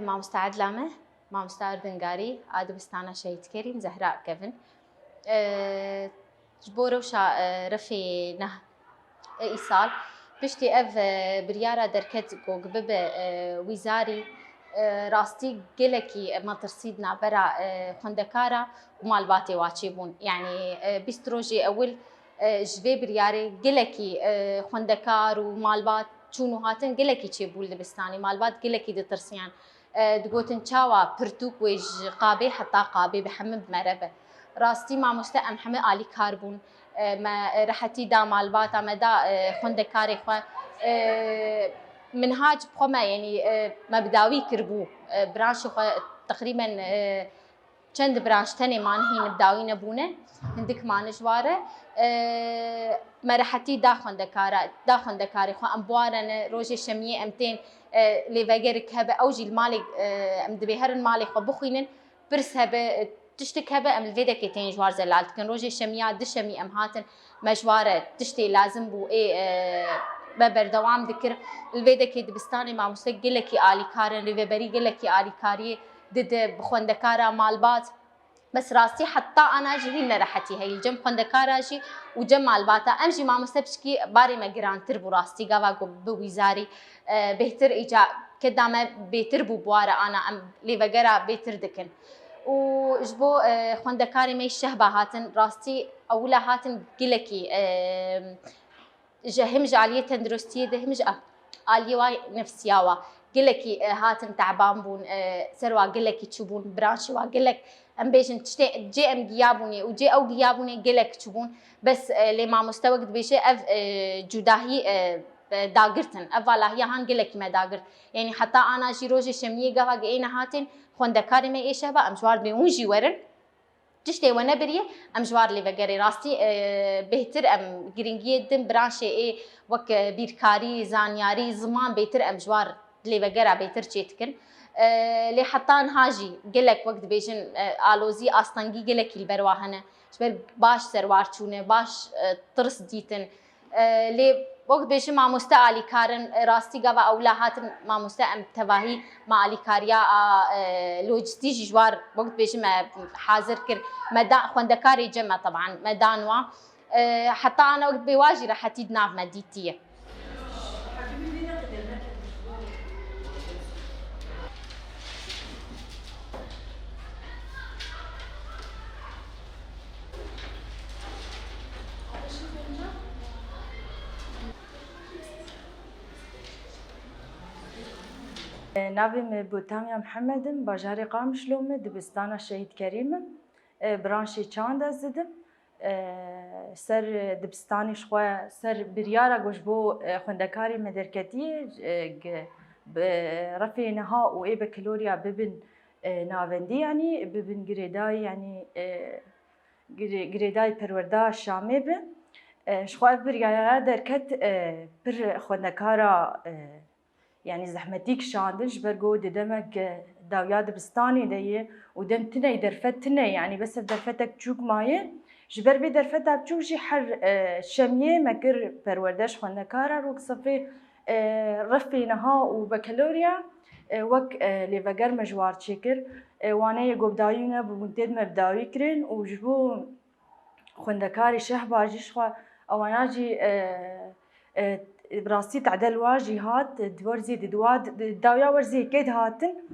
Mamoste Edla me, mamoste Erdingarî a dibistana Şehîd Kerîm Zehra Kevin. E, ji bo rewşa, e, refê neh, e, îsal, piştî ev, e, biryara derket ku bibe, e, wîzarî, e, rastî gelekî metirsî di navbera, e, xwendekara û malbatê wa çêbûn. Yanî, e, bîst rojê ewil, e, ji vê biryarê gelekî, e, xwendekar û malbat çûn û hatin gelekî çêbû li dibistanê. Malbat gelekî ditirsiyan. E, digotin, çawa pirtûk wê ji qabê heta qabê bi hemî bi me re be. Rastî mamoste em hemî alîkar bûn. E, me rehetî da malbata, me da, e, xwendekarê xwe. E, min hac bi xwe me, yanî, e, me bi dawî kiribû. E, branşê xwe teqrîben, e, çend branş tenê man hîn bi dawî nebûne. Hindik mane ji wa re. E, me rehetî da xwendekara, da xwendekarê xwe. Em bi wa re ne, rojê şemiyê em tên, e, lêvegerik hebe, ew jî li malê, e, em dibê herin malê xwe bixwînin. Pirs hebe, e, tiştik hebe, em li vê dekê tên ji war zelal dikin. Rojê şemiya, dişemî em hatin, me ji wa re tiştê lazim bû, ê, e, me berdewam dikir. Li vê dekê dibistanê mamoste gelekî alîkar in, rêveberî gelekî alîkariyê dide bi xwendekara malbat. Bes rastî heta ana jî hîn nerehetî heye li cem xwendekara jî û cem malbata. Em jî mamoste piçkî barê me girantir bû rastî, gava ku bi wîzarî, e, bêhtir îca keda me bêtir bû bi wa re ana em lêvegera bêtir dikin. Û ji bo, e, xwendekarê me yî şehba hatin, rastî ewila hatin gelekî, e, ji, him ji aliyê tenduristiyê de, him ji aliyê wa nefsiya wa gelekî, e, hatin teban bûn, e, ser wa gelekî çûbûn, branşê wa gelek, em bêjin, tiştê cê em giyabûnê û cê ew giyabûnê gelek çûbûn. Bes, e, lê mamoste wek dibêje, ev, e, cudahî, e, e, dagirtin. Ev valahiya han gelekî me dagirt. Yanî heta ana jî rojê şemiyê gava êne hatin, xwendekarê me ê şehba, em ji war dibê hûn jî werin. Tiştê we nebiriye, em ji war lêvegerê rastî, e, bêhtir em giringiyê din branşê ê wek, e, bîrkarî, zanyarî, ziman bêtir em ji war lêvegera bêtir çêdikin. E, lê heta niha jî gelek, wek dibêjin, e, alozî, astengî gelekî li ber wa hene. Ji ber baş serwar çûne, baş, e, tirs dîtin. E, lê wek dibêjin mamoste alîkar in, e, rastî gava ewla hatin mamoste em tevahî me alîkariya a, e, lojîstî jî ji war, wek dibêjin me hazir kir. Me da, xwendekarê cem me teban, me dan wa. E, heta ana wek bê wa jî rehetî di nav me dîtiye. Navê min Botamya Mihemed in, bajarê Qamişlo me, dibistana Şehîd Kerîm im. E, branşê çand ez didim. E, ser dibistanê ji xwe, ser biryara ku ji bo, e, xwendekarê me derketiye, e, gi-, bi refê niha û ê bekiloriya bibin, e, navendî, yanî bibin girêdayî, yanî, e, girê-, girêdayî perwerda Şamê bi. E, ji xwe ev biryara derket, e, pir xwendekara, e, yanî zehmetî kişandin, ji ber ku di demek, e, dawiya dibistanê de ye û dem tune ye, derfet tune ye, yanî bes ev derfetek çûk maye. Ji ber vê derfeta biçûk jî her, e, şemiyê me kir perwerde ji xwendekaran, wek sifê, e, refê niha û bekeloriya, e, wek, e, lêveger me ji war çêkir. E, waneyê ku bi dawî nebûbûn tê de me bi dawî kirin û ji bo xwendekarê Şehba jî ji xwe ewana jî, e, e, bi rastî tedel wa jî hat, di werzê di dua, di dawiya werzê yekê de hatin,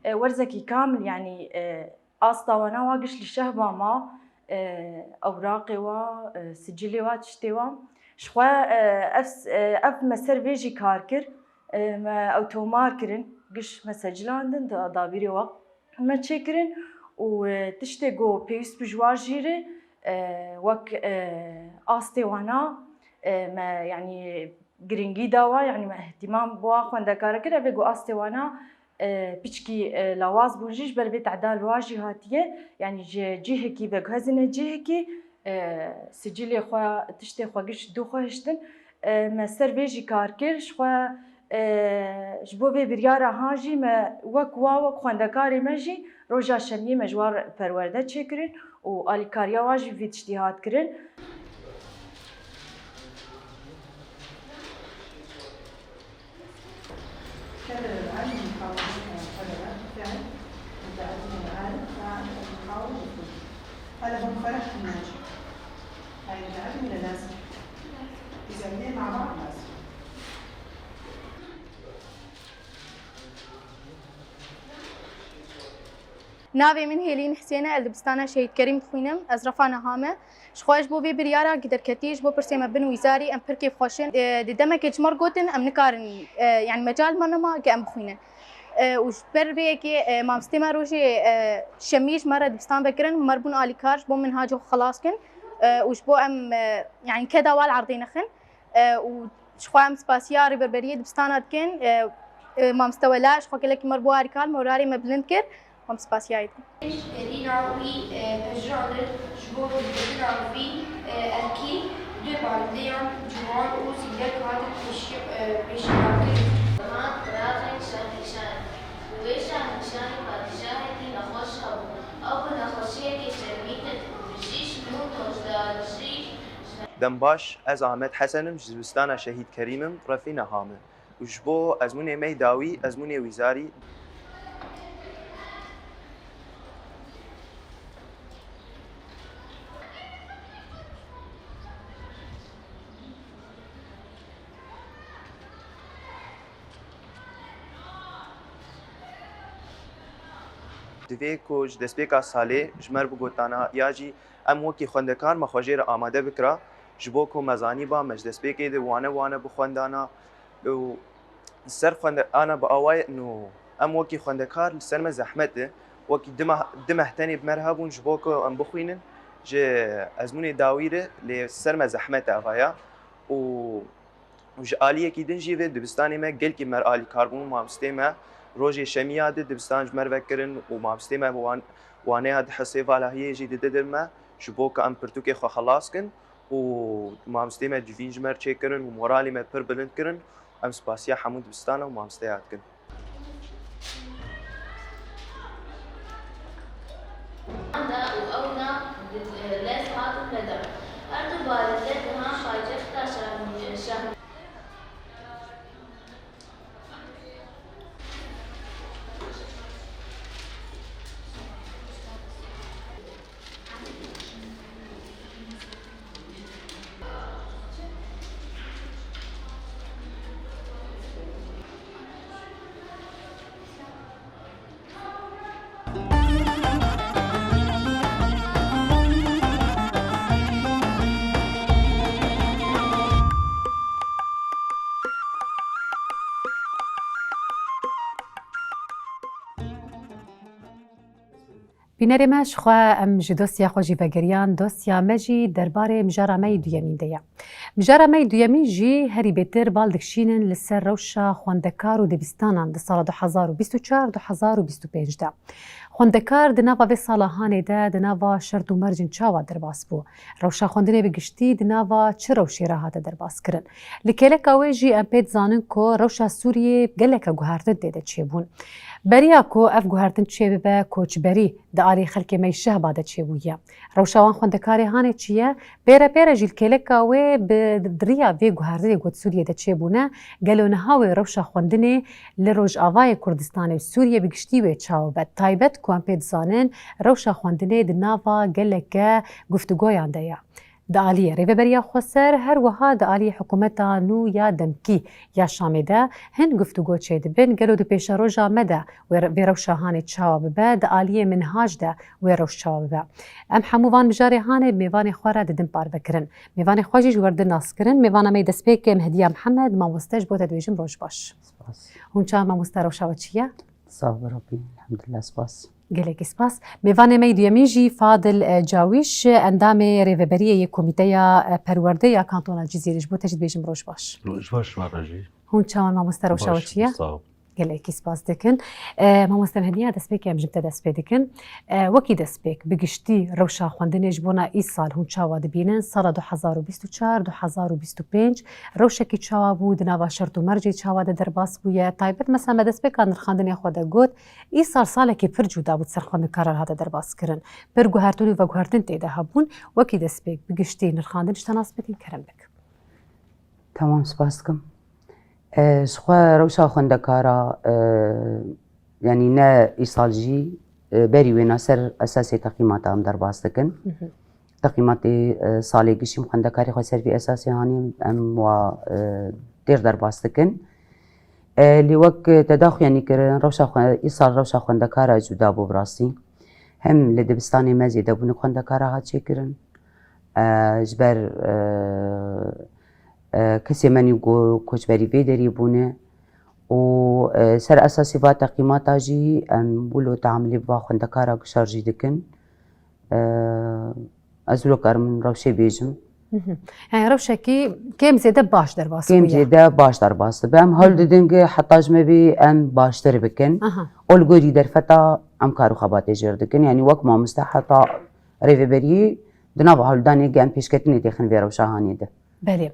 e, werzekî kamil, yanî, e, asta wana wa giş li Şehba ma, e, ewraqê wa, e, sicilê wa, tiştê wa. Ji xwe, e, ev, e, ev me ser vê jî kar kir, e, me ew tomar kirin, giş me secilandin, di dabîrê wa me çêkirin û, e, tiştê ku pêwîst bi ji wa jî re, e, wek, e, astê wana, e, me, yanî, girîngî dawa, yanî me îhtîmam bi wa xwendekara kir, ev ê ku astê wana, e, piçkî, e, lawaz bûn jî ji ber vê teda li wa jî hatiye, yanî ji cihekî veguhezine cihekî, e, sicilê xwe, tiştê xwe giş dû xwe hiştin. E, me ser vê jî kar kir, ji xwe, e, ji bo vê biryara ha jî me wek wa, wek xwendekarê me jî roja şemiyê me ji wan re perwerde çêkirin û alîkariya wan jî vî tiştî hat kirin. كرر العلم محاولتها، كرر فعل متعدين العالم فعل محاولة. هلا هم فرح الناجح. هاي متعلم ولا لازم؟ إذا اثنين مع بعض لازم. Navê min Hêlîn Hisên e, ez dibistana Şehîd Kerîm dixwînim. Ez refa niha me. Ji xwe ji bo vê biryara ku derketî, ji bo pirsê me bin wîzarî, em pir kêfxweş in. E, di demekê ji me re gotin, em nikarin, e, yanî mecal me nema ku em bixwînin. E, û ji ber vê yekê, e, mamostê me rojê, e, şemî ji me re dibistan vekirin, me re bûn alîkar, ji bo min haco xelas kin. E, û ji bo em, e, yanî keda wan li erdê nexin. E, û Ji xwe em spasiya rêberberiyê dibistana dikin. E, e, mamoste Wela, ji xwe gelekî me re bû alîkar, moralê me bilind kir. Em spasiya wî dikin. Berîna wî, e, pejirandin ji bo hilgirtina vî, e, erkî du balindeyan ciwan û zîrek hatin pêşî-, e, pêşînankirin. Hat biravên şahnîşanê. Bi wê şahnîşanê padîşahekî nexweş hebû. Ew bi nexweşiyekê şermîtin û bijî ji nû nojdeh jî Dem baş, ez Ahmet Hesen im, ji dibistana Şehîd Kerîm im, refî niha me. Û ji bo ezmûnê me yê dawî, ezmûnê wîzarî. Divê ku ji destpêka salê ji me re bigotana ya jî em wekî xwendekar me xwe jê re amade bikira, ji bo ku me zanîba me ji destpêkê de wane wane bi xwendana û ser xwende-, ana bi awayê nû em wekî xwendekar li ser me zehmet e. Wekî du meh, du meh tenê bi me re hebûn ji bo ku em bixwînin ji ezmûnê dawî re, lê ser me zehmet e eva ya. Û Û ji aliyekî din jî vê dibistanê me gelkî me re alîkar bûn. Mamostê me rojê şemiya di dibistan ji me re vekirin û mamostê me wan-, waneya di hisê valahiyê jî dididin me ji bo ku em pirtûkê xwe xelas kin û mamostê me civîn ji me re çêkirin û moralê me pir bilind kirin. Em spasiya hemû dibistana û mamosteya dikin. Lez hatin veda. Her du barê te niha xacef ta şahmî, şahmî. Bînerê me, ji xwe em ji dosya xwe jî vegeriyan, dosya me jî derbarê mijara me yî duyemîn de ye. Mijara me yî duyemîn jî herî bêtir bal dikişînin li ser rewşa xwendekar û dibistanan di sala du hezar û bîst û çar du hezar û bîst û pênc de. Xwendekar di nava vê sala hanê de di nava şert û mercên çawa derbas bû? Rewşa xwendinê bi giştî di nava çi rewşê re hate derbaskirin? Li kêleka wê jî em pê dizanin ku rewşa Sûriyê geleke guhertin tê de çêbûn. Beriya ku ev guhertin çêbibe, koçberî di alî xelkê me yî Şehba de çêbûye. Rewşa wan xwendekarê hanê çi ye? Pê re pê re jî li kêleka wê bi, di riya vê guhertinê ku di Sûriyê de çêbûne, gelo niha wê rewşa xwendinê li Rojavayê Kurdistanê û Sûriyê bi giştî wê çawa be? Taybet ku em pê dizanin, rewşa xwendinê di nava geleke guftûgoyan de ye. Di aliyê Rêveberiya Xweser, her wiha di aliyê hikûmeta nû ya demkî ya Şamê de hin guftûgo çêdibin. Gelo di pêşeroja me de wê re-, vê rewşa hanê çawa bibe, di aliyê minhaj de wê rewş çawa bibe? Em hemû van mijarê hanê bi mêvanê xwe re didin parvekirin. Mêvanê xwe jî ji we re didin naskirin. Mêvana me yê destpêkê Mehdiya Mihemed, mamoste, ji bo te dibêjim roj baş. Spas. Hûn çawa mamoste, rewşa we çi ye? Sax be Rabbî, elhamdulillah, spas. Gelekî spas. Mêvanê me yê duyemîn jî Fadil, e, Cawîş, endamê rêveberiyê yê Komîteya, e, Perwerde ya Kantona Cizîrê. Ji bo te jî dibêjim roj baş. Roj baş, we re jî. Hûn çawan mamoste, rewşa we çi ye? Baş, sağ ol. Gelekî spas dikin. E, mamoste Mehdiya, destpêkê em ji te dest pê dikin. E, wekî destpêk, bi giştî rewşa xwendinê ji bona îsal hûn çawa dibînin? Sala du hezar û bîst û çar, du hezar û bîst û pênc rewşekî çawa bû, di nava şert û mercê çawa de derbas bûye? Taybet mesela me destpêka nirxandinê xwe de got, îsal salekî pir cuda bû di ser xwendekaran hate derbaskirin. Pir guhertin û veguhertin tê de hebûn. Wekî destpêk, bi giştî nirxandin ji te nas bikin, kerem bik. Tamam, spas dikim. E, ji xwe rewşa xwendekara, e, yanî ne îsal jî, e, berî wêna ser esasê teqîmata em derbas dikin. Mhm. Teqîmatê, e, salê gişî em xwendekarê xwe ser vî esasê hanî em wa, e, têr derbas dikin. E, lê wek te daxuyanî kirin, rewşa xwe, îsal rewşa xwendekara cuda bû bi rastî. Hem li dibistanê me zêdebûnek xwendekara hat çêkirin. E, ji ber, e, e, kesê me nî ku koçberî vê derî bûne û, e, ser esasî va teqîmata jî em wilo teamilê bi va xwendekara gişar jî dikin. E, ez wilo karim rewşê bêjim. Mhm. Yani rewşekî kêm zêde baş derbas bûye. Kêm zêde baş derbas dibe. Em hewl didin ki heta ji me bê em baştir bikin. Aha. Û li gorî derfeta em kar û xebatê jê re dikin. Yani wek mamoste heta rêveberiyê di nava hewldanê ge em pêşketinê têxin vê rewşa hanê de. Belê.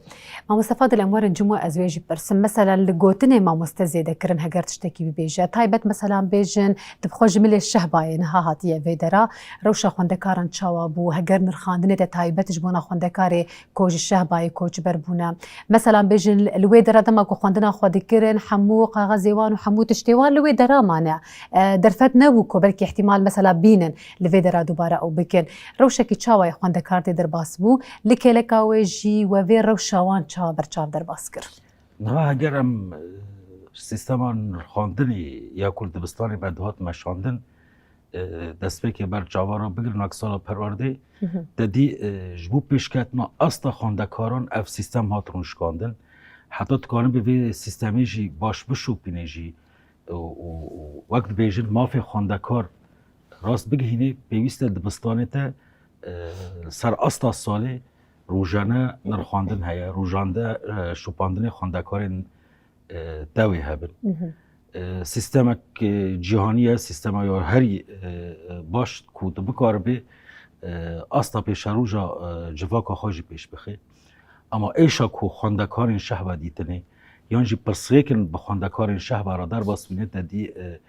Mamoste Fadil, em werin cim we ez wê jî pirsim. Mesela li gotinê mamoste zêde kirin heger tiştekî bibêje. Taybet mesela bêjin, dibxwe ji milê Şehbayê niha hatiye vê dera. Rewşa xwendekaran çawa bû? Heger nirxandinê de taybet ji bona xwendekarê ku ji Şehbayê koçber bûne. Mesela bêjin li wê dera dema ku xwendina xwe dikirin, hemû kaxezê wan û hemû tiştê wan li wê dera mane. E, derfet nebû ku belkî ihtimal mesela bînin li vê dera dubare ew bikin. Rewşekî çawa ye xwendekar tê derbas bû? Li kêleka wê jî we vê rewşa wan çawa berçav derbas kir? Niha heger em, e, sîstema nirxandinê ya ku li dibistanê me dihat meşandin, e, destpêkê ber çava re bigirin wek sala perwerdê, Hı hı. te dî, e, ji bo pêşketina asta xwendekaran ev sîstem hat rûnişkandin. Heta tu kanibî vê sîstemê jî baş bişopînê jî, û, û, û wek dibêjin mafê xwendekar rast bigihînê, pêwîst e dibistanê te, e, ser asta salê rojane nirxandin heye, rojane, e, şopandinê xwendekarên, e, tewê hebin. Mhm. E, sîstemek, e, cîhanî ye, sîstema ya herî, e, e, baş ku tu bikaribê, e, asta pêşeroja, e, civaka xwe jî pêş bixê. Ama êşa ku xwendekarên Şehba dîtinê, yan jî pirsgirêkin bi xwendekarên Şehba re derbas bûne, te dî, e,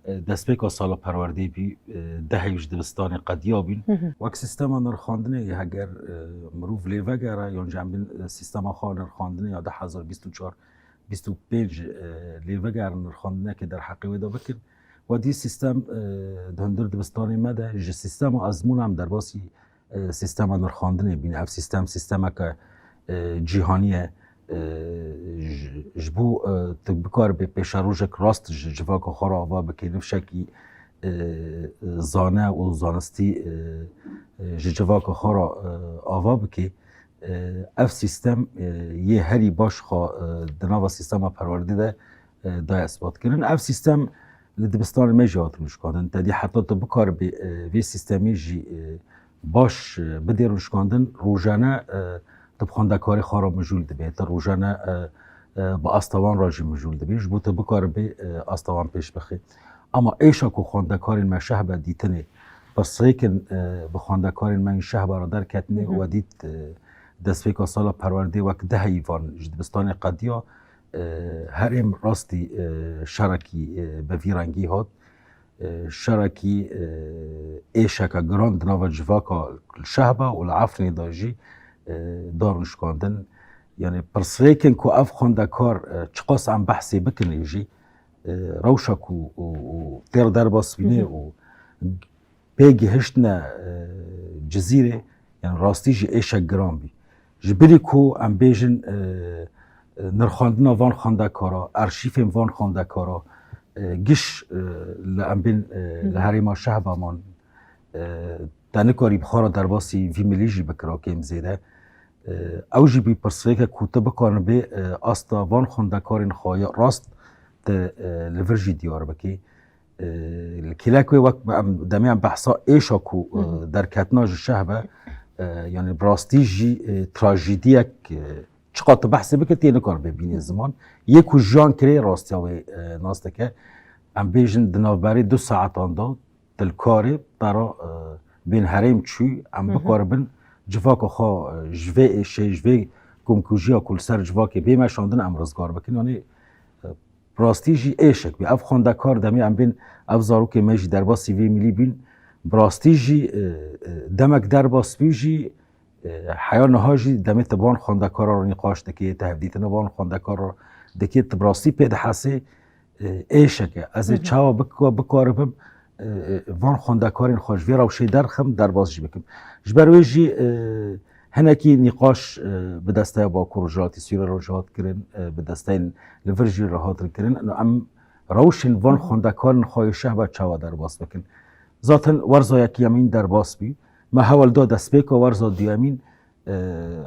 E, destpêka sala perwerdê bî, e, dehê ji dibistanê qediya bîn. Wek sîstema nirxandinê heger, e, mirov lê vegere, yan jî em bên, e, sîstema xwe nirxandinê ya du hezar bîst û çar bîst û pênc, e, lê vegerin nirxandinekê derheqê wê de bikin. Wedî sîstem, e, di hundir dibistanê me de ji sîstema ezmûna em derbasî, e, sîstema nirxandinê bîn. Ev sîstem, sîstemeke, e, cîhanî ye. E, ji, ji bo, e, tu bikaribê pêşerojek rast ji civaka xwe re ava bikê, nifşekî, e, zane û zanistî, e, e, ji civaka xwe re, e, ava bikê. E, ev sîstem, e, yê herî baş xwe, e, di nava sîstema perwerdê de, e, daye isbatkirin. Ev sîstem li dibistanê me jî hat nûşkandin. Tedî heta tu bikaribî, e, vê sîstemê jî, e, baş, e, bidê nûşkandin, rojane, e, tu bi xwendekarê xwe re mijûl dibê. Tu rojane, e, e, bi asta wan re jî mijûl dibî. Ji bo tu bikaribî, e, asta wan pêş bixî. Ama êşa ku xwendekarên me şehbe dîtinê, pirsgirêkin, e, bi xwendekarên me yên şehbe re derketinê, we dît, e, destpêka sala perwerdê wek deheyî van ji dibistanê qediya, e, herêm rastî, e, şerekî, e, bi vî rengî hat. E, şerekî, e, êşeke giran di nava civaka li şehbe û li Efrînê de jî, e, da nûşkandin. Yanî pirsgirêkin ku ev xwendekar, e, çiqas em behsê bikin jî, e, rewşa ku û, û têr derbas bîne û pê gihiştine, e, Cizîrê, yanî rastî jî êşek giran bî. Ji bilî ku em bêjin, e, e, nirxandina van xwendekara, arşîfên van xwendekara, e, giş, e, li em bên, e, li herêma şehba man, e, te nikarî bi xwe re derbasî vî milî jî bikira kêm zêde. E, ew jî bî pirsgirêke ku tu bikanibê, e, asta van xwendekarên xwe ya rast tu, e, li vir jî diyar bikî. E, li kêlek wê wek em demê em behsa êşa ku, e, derketina ji şehbe, e, yanî bi rastî jî, e, trajîdiyek, e, çiqas tu behsê bike tê nikaribê bînê ziman. Yê ku jiyan kirê rastiya wê, e, nas dike. Em bêjin di navberê du saetan de tu li karê te re, e, bên herêm çû, em bikaribin civaka xwe, e, ji vê êşê, ji vê komkujiya ku li ser civakê bê meşandin em rizgar bikin. Yanî, e, bi rastî jî êşek bî. Ev xwendekar demê em bên, ev zarokê me jî derbasî vê milî bîn. Bi rastî jî, e, e, demek derbas bû jî, e, heya niha jî demê te bi wan xwendekaran re nîqaş dikê, te hevdîtina bi wan xwendekaran dikê, tu bi rastî pê dihesê, e, êşek e. Ez ê çawa bik-, bikaribim, e, e, van xwendekarên xwe ji vê rewşê derxim, derbas jî bikim. Ji ber wê jî, e, hinekî nîqaş, e, bi desteya Bakur Rojhilatê Sûriyê re jî hat kirin, e, bi desteyên li vir jî re hatin kirin. Em rewşên van xwendekarên xwe yê şehba çawa derbas bikin. Zaten werza yekemîn derbas bî. Me hewl da destpêka werza duyemîn, e,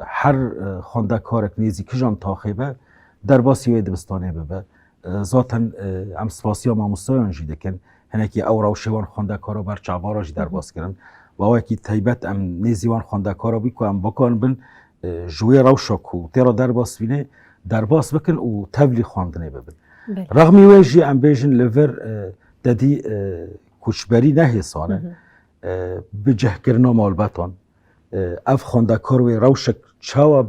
her, e, xwendekarek nêzî kijan taxê be, derbasî wê dibistanê bibe. E, zaten, e, em spasiya mamostayan jî dikin. Hinekî ew rewşê wan xwendekara ber çavara jî derbas kirin. Bi awekî taybet em nêzî wan xwendekara bî ku em bikanibin, e, ji wê rewşa ku tê re derbas bîne, derbas bikin û tevlî xwendinê bibin. Belê. Rexmî wê jî em bêjin li vir, e, te dî, e, koçberî ne hêsan e. E, bi cihkirina malbetan, e, ev xwendekar wê rewşek çawa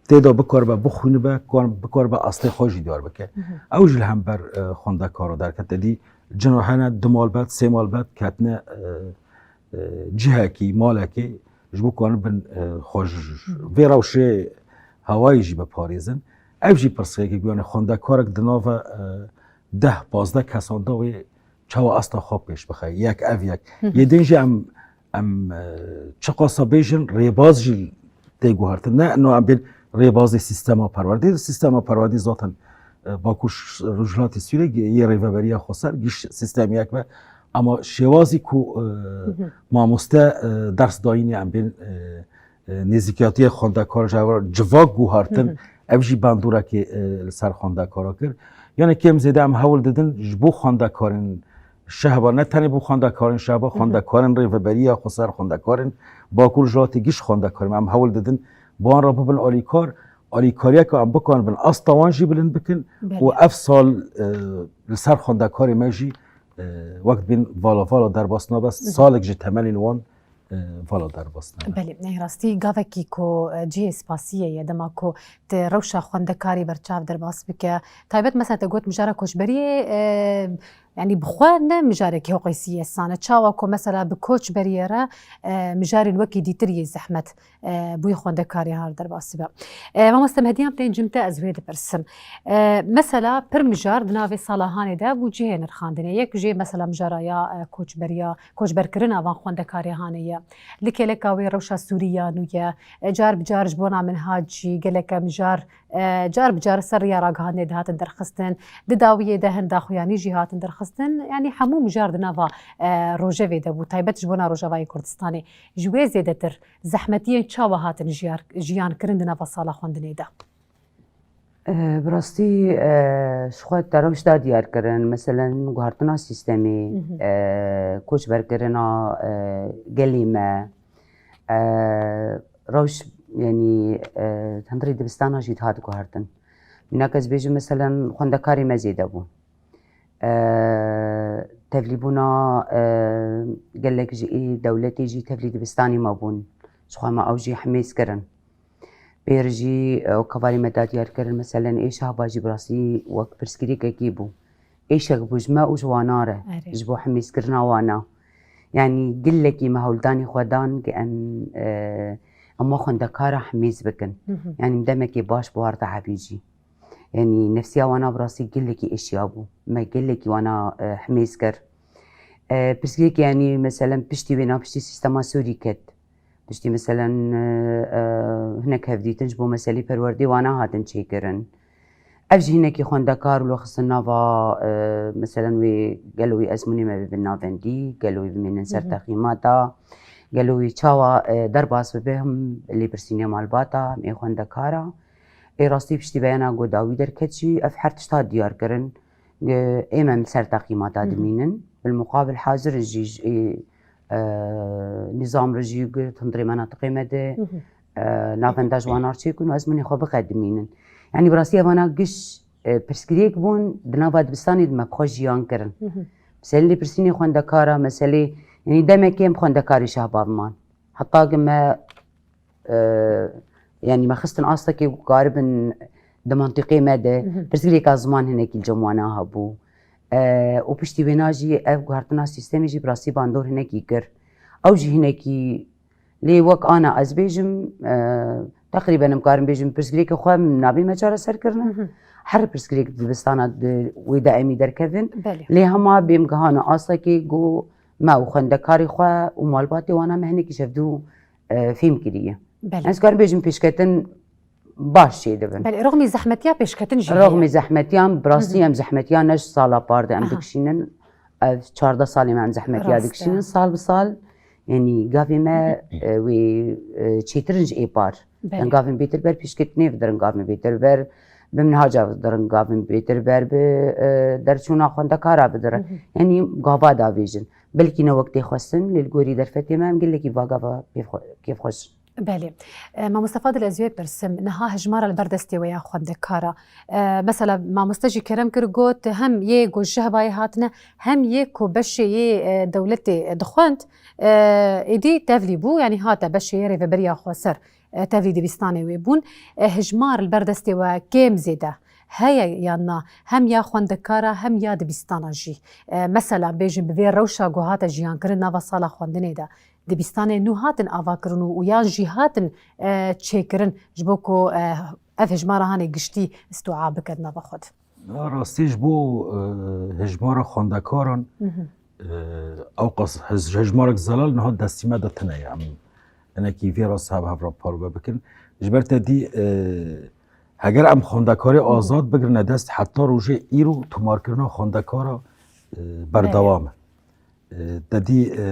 tê de bikaribe bixwînibe, kan-, bikaribe astê xwe jî diyar bike. Ew jî li hember, e, xwendekara derket. Te dî cina hene du malbet, sê malbet ketine, e, e, cihekî, malekê, ji bo kanibin, e, xwe ji, ji vê rewşê hewayî jî biparêzin. Ev jî pirsgirêkek bû, yanî xwendekarek di nava, e, deh, pazdeh kesan de wê çawa asta xwe pêş bixe, yek ev yek. Yê din jî em, em, e, çiqasa bêjin, rêbaz jî tê guhertin. Ne, no em bên rêbazê sîstema perwerdê, sîstema perwerdê zaten, e, Bakur Rojhilatê Sûriyê yê rêveberiya xweser, giş sîstem yek be. Ama şêwazî ku, e, mamoste, e, ders dayînê em bên, e, e, nêzîkiyatiyê xwendekar ji hev re civak guhertin, ev jî bandoreke, e, li ser xwendekara kir. Yanî kêm zêde em hewl didin ji bo xwendekarên şehba, ne tenê bo xwendekarên şehba, xwendekarên rêveberiya xweser, xwendekarên Bakur Rojhilatê, giş xwendekarên em hewl didin bi wan re bibin alîkar, alîkariyeke em bikanibin asta wan jî bilind bikin û ev sal, e, li ser xwendekarê me jî, e, wek dibên vala vala derbas nabe, salek ji temenên wan e, vala derbas nebe. Belê, ne rastî gavekî ku, e, cihê spasiyê ye, dema ku tu rewşa xwendekarî berçav derbas bike. Taybet mesela te got mijara koçberiyê, e, Yanî bi xwe ne mijarekî hoqîsî yê sane. Çawa ku mesela bi koçberiyê re, e, mijarên wekî dîtir yê zehmet, e, bûyî xwendekarê ha li derbasî be. E, mamoste Mehdiyan tên cim te ez wê dipirsim. E, mesela pir mijar di navê sala hanê de bû cihê nirxandinê. Yek jê mesela mijara ya, e, koçberiya, koçberkirina van xwendekarê hanê ye. Li kêleka wê rewşa Sûrî ya nû ye. E, car bi car ji bona min hat jî geleke mijar, e, car bi car ser riya ragihandinê dihatin derxistin. Di dawiyê de hin daxuyanî jî hatin derxistin. Yanî hemû mijar di nava, e, rojevê de bû. Taybet ji bona Rojavayê Kurdistanê. Ji wê zêdetir zehmetiyên çawa hatin jiyar-, jiyan kirin di nava sala xwendinê de? E, bi rastî, e, ji xwe te rewş da diyar kirin. Meselen, guhartina sîstemê, Mhm. e, koçberkirina, e, gelê me, e, rewş, yanî, e, hundirê dibistana jî dihat guhartin. Mînak ez bêjim, meselen, xwendekarê me zêde bûn. E, tevlîbûna, e, gelek ji ê dewletê jî tevlî dibistanê me bûn. Ji xwe me ew jî hemêz kirin. Pêr jî, e, ew kevarê me da diyar kirin, meselen, ê Şahba jî bi rastî wek pirsgirêkekî bû. Êşek bû ji me û ji wana re, Erê. ji bo hemêzkirina wana. Yanî gilekî me hewldanê xwe dan, ki em, e, em wa xwendekara hemêz bikin. Hı hı. Yanî demekê baş bi war de hebî jî. Yanî nefsiya wana bi rastî gelekî êşiya bû. Me gelekî wana, e, hemêz kir. E, pirsgirêk, yanî, meselen, piştî wêna, piştî sîstema Sûrî ket. Piştî, meselen, e, e, hinek hevdîtin ji bo meselê perwerdê wana hatin çêkirin. Ev jî hinekî xwendekar û li xistin nava, e, meselen, wê gelo wî ezmûnê me bibin navendî, gelo wî bimînin ser Hı hı. teqîmata, gelo wî çawa, e, derbas bibe, him lêpirsînê malbata, him ê xwendekara. Ê rastî piştî beyana ku dawî derket jî ev her tişt hat diyar kirin. E, ê me ser teqîmata Hı hı. dimînin. Bil muqabil hazir in jî, e, e, nîzam re jî girt, hundirê menatiqê me de, Hı hı. e, navenda ji wan ar çêkin û ezmûnê xwe biqedimînin. Yanî bi rastî evana giş, e, pirsgirêk bûn, di nava dibistanê de me bi xwe jiyan kirin. Hı hı. Meselê lêpirsînê xwendekara, meselê, yanî demekê em xwendekarê Şehba biman. Heta ki me, e, yanî me xistin astekê ku karibin di mantîqê me de, Mhm. pirsgirêka ziman hinekî li cem wana hebû. E, û piştî wêna jî ev guhertina sîstemê jî bi rastî bandor hinekî kir. Ew jî hinekî lê wek ana ez bêjim, e, teqrîben em karin bêjim pirsgirêkê xwe nabê me çareser kirine. Mhm. Her pirsgirêk di dibistana di wê de em ê derkevin. Belê. Lê hema bêm gihana astekê ku me û xwendekarê xwe û malbatê wana me hinekî ji hevdû, e, fêm kiriye. Belê. Ez karim bêjim pêşketin baş çêdibin. Belê, rexmî zehmetiya pêşketin jî Rexmî heye. zehmetiyan, bi rastî Hı hı. em zehmetiyan ne ji sala par de em Aha. dikişînin. Ev çardeh salê me em zehmetiya Rast e. dikişînin sal bi sal. Yanî gavê me, e, wê, e, çêtir in ji ê par. Belê. Em gavên bêtir ber pêşketinê bidirin, gavên bêtir ber bi minhaca bidirin, gavên bêtir ber bi, e, derçûna xwendekara bidirin. Hı hı. Yanî gava davêjin. Belkî ne wek tê xwestin, lê li gorî derfetê me em gelekî va gava kêfxwe-, kêfxweş in. Belê. E, mamoste Fadil, ez wê pirsim, niha hejmara li ber destê we ya xwendekara. E, mesela mamoste jî kerem kir got, hem yê ku ji Şehbayê hatine, hem yê ku beşê yê, e, dewletê dixwend, e, êdî tevlî bû, yanî hate beşê yê rêveberiya xweser, e, tevlî dibistanê wê bûn. E, hejmar li ber destê we kêm zêde heye yan na, hem ya xwendekara, hem ya dibistana jî. E, mesela bêjin bi vê rewşa ku hate jiyankirin nava sala xwendinê de, dibistanê nû hatin avakirin û, û yan jî hatin, e, çêkirin ji bo ku, e, ev hejmara hanê giştî îstûa biket nava xwe de? Ya rastî ji bo, e, hejmara xwendekaran, Mhm. e, ewqas hez-, hejmarek zelal niha destî me de tune ye. Em hinekî vê rastî hev hev re parve bikin. Ji ber te dî, e, heger em xwendekarê Mhm. azad bigirine dest, heta rojê îro tomarkirina xwendekara, e, berdewam e. E, te dî, e,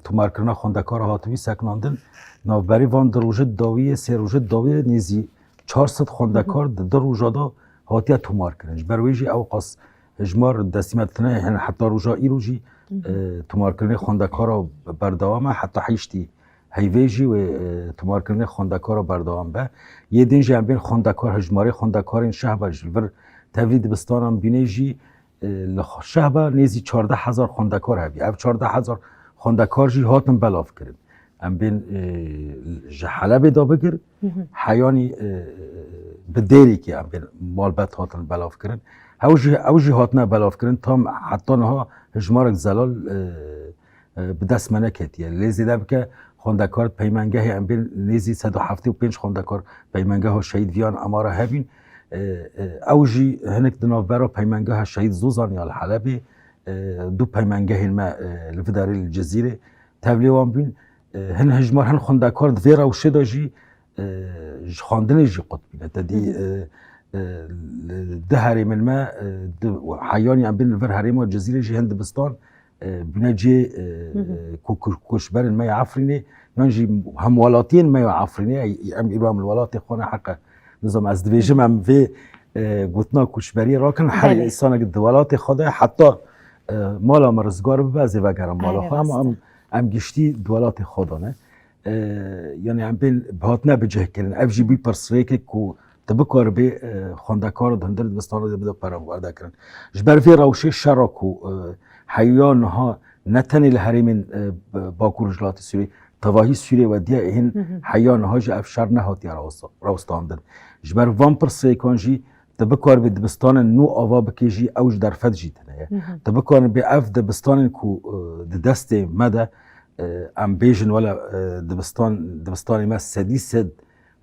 tomarkirina xwendekara hatibî seknandin. Navberî van du rojê dawiyê, sê rojê dawiyê nêzî çar sed xwendekar di du roja de hatiye tomarkirin. Ji ber wê jî ewqas hejmar destî me tune, yani heta roja îro jî, e, tomarkirinê xwendekara berdewam e, heta heyştî heyvê jî wê, e, tomarkirinê xwendekara berdewam be. Yê din jî em bên xwendekar, hejmarê xwendekarên Şehba jî li vir tevlî dibistanan bînê jî, e, li xwe-, Şehba nêzî çardeh hezar xwendekar hebî. Ev çardeh hezar xwendekar jî hatin belavkirin. Em bên, e, ji Helebê de bigir, Hı hı. heyanî, e, bi dêrîkê em bên malbet hatin belavkirin. Ew jî, ew jî hatine belavkirin, tam heta niha hijmarek zelal, e, e, bi dest me neketiye. Lê zêde bike xwendekar peymengehê em bên nêzî sed û heftê û pênc xwendekar peymengeha şehîd viyan emara hebîn. E, e, ew jî hinek di navbera peymengeha şehîd Zozan ya li Helebê, e, du peymengehên me, e, li vê derê li Cizîrê tevlê wan bûn. E, hin hijmar, hin xwendekar di vê rewşê de jî, e, ji xwendinê jî qut bîne. Te dî, Hı hı. e, e, li di herêmên me, e, di heyanî em bên li vir herêma Cizîrê jî hin dibistan, e, bûne cihê, e, Hı hı. ku-, ku-, koçberên me ya Efrînê, yan jî hemwelatiyên me ya Efrînê, ey, em îro em li welatê xwe ne heqe. Nizam ez dibêjim em vê, e, gotina koçberiyê rakin, her Belê. Însanek di welatê xwe de heta, e, mala me rizgar bibe, ez ê vegerim mala Erê xwe, ama rast e. em, em giştî di welatê xwe de ne. E, yani em bên hatine bicihkirin. Ev jî bî pirsrêkek ku tu bikaribê, e, xwendekar di hundir dibistana de bide perwerde kirin. Ji ber vê rewşê şera ku, e, heya niha ne tenê li herêmên, e, b-, Bakur Rojhilatê Sûriyê, tevahî Sûriyê wediye, hên Hı hı. heya niha jî ev şer nehatiye rawesta-, rawestandin. Ji ber van pirsêkan jî tu bikaribê dibistanên nû ava bikê jî ew ji derfet jî tune ye. Hı hı. Tu bikaribê ev dibistanên ku, e, di destê me de, e, em bêjin wela, e, dibistan, dibistanê me sedî sed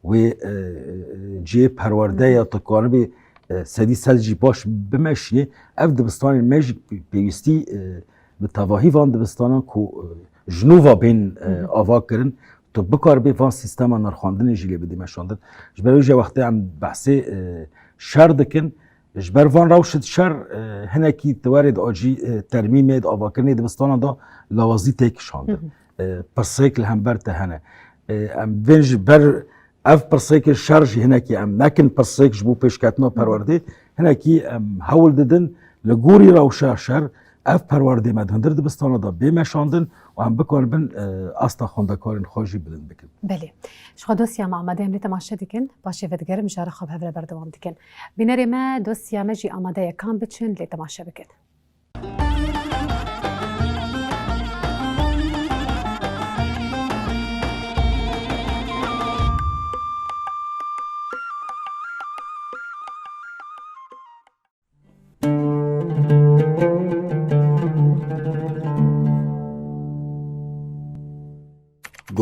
wê, e, e, cihê perwerde ya tu karibê, e, sedî sed jî baş bimeşînê. Ev dibistanên me jî pêwîstî, e, bi tevahî van dibistanan ku, e, ji nû ve bên, e, Hı hı. ava kirin, tu bikaribê van sîstema nirxandinê jî lê bidî meşandin. Ji ber wê jî wextê em behsê, e, şer dikin, ji ber van rewşê şer, e, hinekî di warê de acî, e, termîmê de avakirinê dibistana de lawazî tê kişandin. Hı hı. E, pirsêk li hember te hene. E, em bên ji ber ev pirsêkê şer jî hinekî em nekin pirsêk ji bo pêşketina Hı hı. perwerdê, hinekî em hewl didin li gorî rewşa şer ev perwerdê me di hundir dibistana de bê meşandin û em bikaribin, e, asta xwendekarên xwe jî bilind bikin. Belê. Ji xwe dosya me amade ye, em lê temaşe dikin. Paşê vedigerin, mijara xwe bi hev re berdewam dikin. Bînerê me, dosya me jî amade ye. Kam biçin, lê temaşe bikin.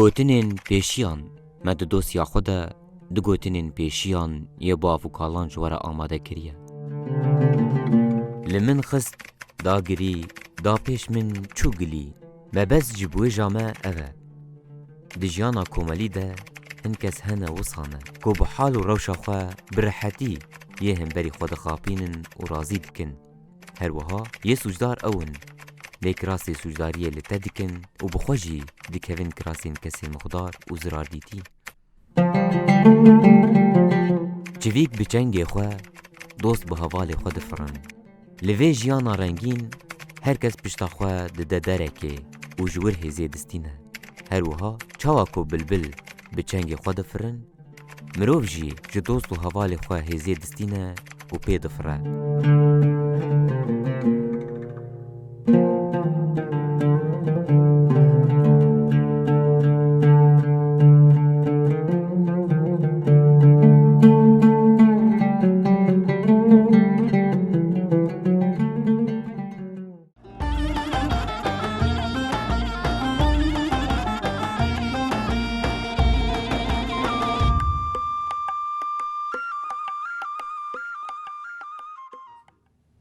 Gotinên pêşiyan. Me di dosya xwe de du gotinên pêşiyan yê bav û kalan ji we re amade kiriye. Li min xist, da girî, da pêş min çû gilî. Mebest ji bûêja me ev e. Di jiyana komelî de hin kes hene wisa ne ku bi hal û rewşa xwe bi rehetî yê hemberî xwe dixapînin û razî dikin. Her wiha yê sûcdar ew in, lê kirasê sûcdariyê li te dikin û bi xwe jî dikevin kirasên kesên mixdar û zirardîtî. Çivîk bi çengê xwe, dost bi hevalê xwe difirin. Li vê jiyana rengîn, her kes pişta xwe dide derekê û ji wir hêzê distîne. Her wiha çawa ku bilbil bi çengê xwe difirin, mirov jî ji dost û hevalê xwe hêzê distîne û pê difire.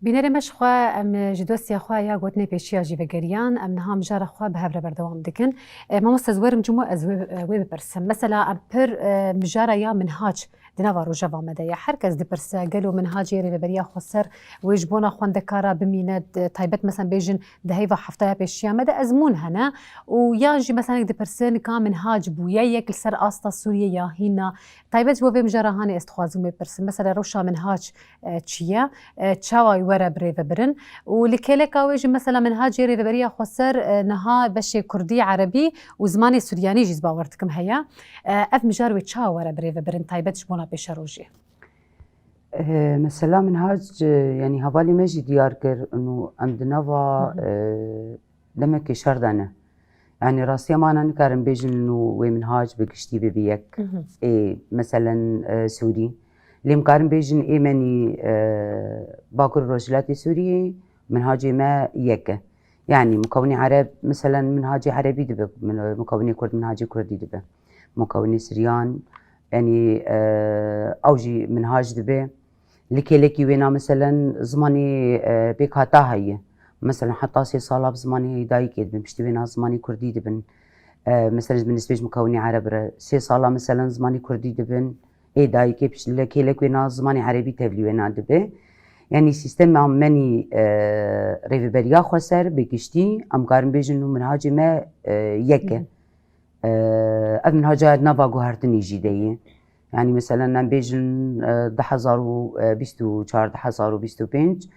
Bînerê me, ji xwe em ji dosya xwe ya gotinê pêşiya jî vegeriyan, em niha mijara xwe bi hev re berdewam dikin. E, mamoste, ez werim cimo ez wê, wê bipirsim. Mesela em pir, e, mijara ya minhac di nava rojeva me de ye. Her kes dipirse, gelo minhacê Rêveberiya Xweser wê ji bona xwendekara bimîne, d-, taybet, mesela, bêjin di heyva heftaya pêşiya me de ezmûn hene û yan jî, mesela, dipirsin ka minhac bûye yek li ser asta Sûriyê ya hîna? Taybet ji bo vê mijara hanê ez dixwazim wê bipirsim. Mesela, rewşa minhac, e, çi ye? E, çawa were birêvebirin? Û li kêleka wê jî, mesela, minhacê Rêveberiya Xweser, e, niha beşê kurdî, erebî û zimanê suryanî jî, ez bawer dikim, heye. E, ev mijar wê çawa were birêvebirin, taybet ji bona pêşerojê? E, mesela minhac, e, yanî hevalê me jî diyar kir, û em di nava, Hı hı. e, demekê şer de ne. Yanî rastiya me ana nikarin bêjin û wê minhac bi giştî bibe yek. Hı hı. Ê, meselen, e, Sûrî. Lê em karin bêjin ê menî, e, Bakur Rojhilatê Sûriyê minhacê me yek e. Yanî mukawinê Ereb, meselen minhacê Erebî dibe, min-, mukawinê Kurd minhacê Kurdî dibe. Mukawinê Siryan, yanî, e, ew jî minhac dibe. Li kêlekî wêna meselen zimanê, e, pêkhata heye. Meselen heta sê sala bi zimanê dayikê dibin, piştî wêna zimanê Kurdî dibin. E, meselen ji bin nisbê ji mukawinê Ereb re sê sala meselen zimanê Kurdî dibin. Ê dayikê piştî li kêlek wêna zimanê Erebî tevlî wêna dibe. Yanî sîstema menî, e, rêveberiya xweser bi giştî em karin bêjin û minhacê me, e, yek e. E, ev minhaca nava guhertinê jî de ye. Yanî meselen em bêjin, e, du hezar û bîst û çar, du hezar û bîst û pênc,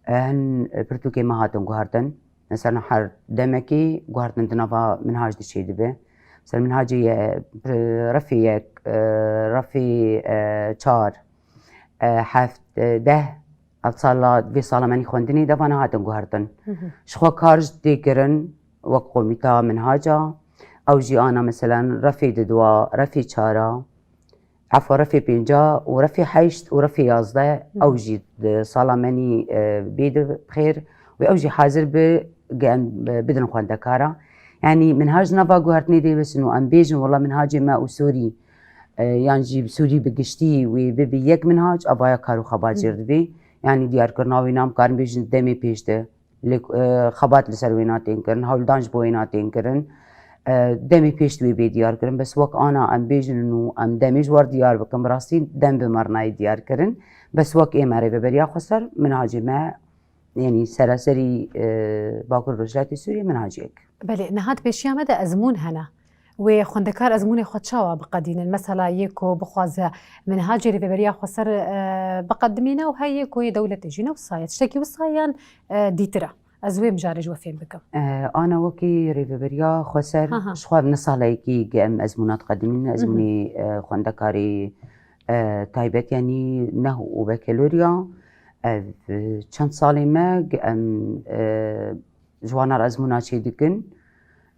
e, hin pirtûkê me hatin guhertin. Mesela her demekê guhertin di nava minhac de çêdibe. Mesela minhacê ye, refê yek, e, refê, e, çar, e, heft, e, deh, ev sala, vê sala menî xwendinê de vana hatin guhertin. Ji xwe kar jî tê kirin, wek komîta minhaca, ew jî ana, meselen, refê didwa, refê çara, Efwa refê pênca û refê heşt û refê yazdeh, ew jî di sala menî, e, bê di xêr û ew jî hazir bi, ge em, e, bidin xwendekara. Yanî minhaj nava guhertinê de wê sin û em bêjin, wela minhacê me û Sûrî, e, yan jî Sûrî bi giştî wê bibe yek minhac, avaya kar û xebat jêr dibê. Yanî diyarkirina wê nam karin bêjin demê pêş de. Lê, e, xebat li ser wêna tên kirin, hewldan ji bo wêna tên kirin. E, demê pêş divê bê diyar kirin. Bes wek ana em bêjin û em demê ji war diyar bikin, bi rastî dem bi me re nayê diyar kirin. Bes wek ê me rêveberiya xweser, minhacê me, yanî seraserî, e, Bakur Rojhilatê Sûriyê minhacê yek. Belê, niha di pêşiya me de ezmûn hene. Wê xwendekar ezmûnê xwe çawa biqedînin? Mesela yê ku bixwaze minhacê rêveberiya xweser, e, biqedimîne û heyê ku yê dewletê jî ne wisa ye. Tiştekî wisa ye yan, e, dîtir e? Ez wê mijarê ji we fêm bikim. E, ana wekî rêveberiya xweser Aha. ji xwe ev ne saleyekî ge em ezmûna diqedimînin, ezmûnê, e, xwendekarê, e, taybet yanî neh û bekeloriya. Ev, e, çend salê me ge em, e, ji wana re ezmûna çê dikin.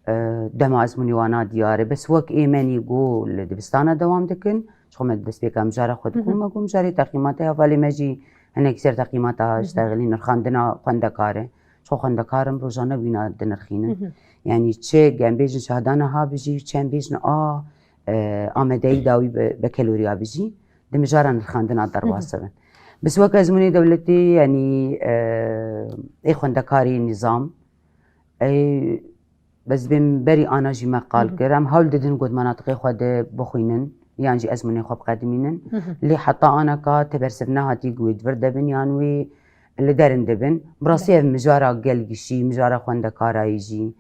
E, dema ezmûnê wana diyar e. Bes wek ê menî got li dibistana dewam dikin. Ji xwe me destpêka mijara xwe dikin. Me got mijarê teqîmata hevalê me jî hinek ser teqîmata ji texilî nirxandina xwendekar e. Ji xwe xwendekar im rojane wîna dinirxînin. Yanî çi em bêjin şahdana ha bijî, çi em bêjin a, e, amadeyî dawî be, bekeloriya bijî. Di mijara nirxandina derbas dibin. Bes wek ezmûnê dewletê, yanî, e, ê xwendekarê nîzam, ê, bes bên berî ana jî me qal kir. Em hewl didin got menatiqê xwe de bixwînin, yan jî ezmûnê xwe biqedimînin. Lê heta anaka te bersiv nehatî ku wê di vir de bin yan wê li derin de bin. Bi rastî ev mijara gelgişî, mijara xwendekarayî jî,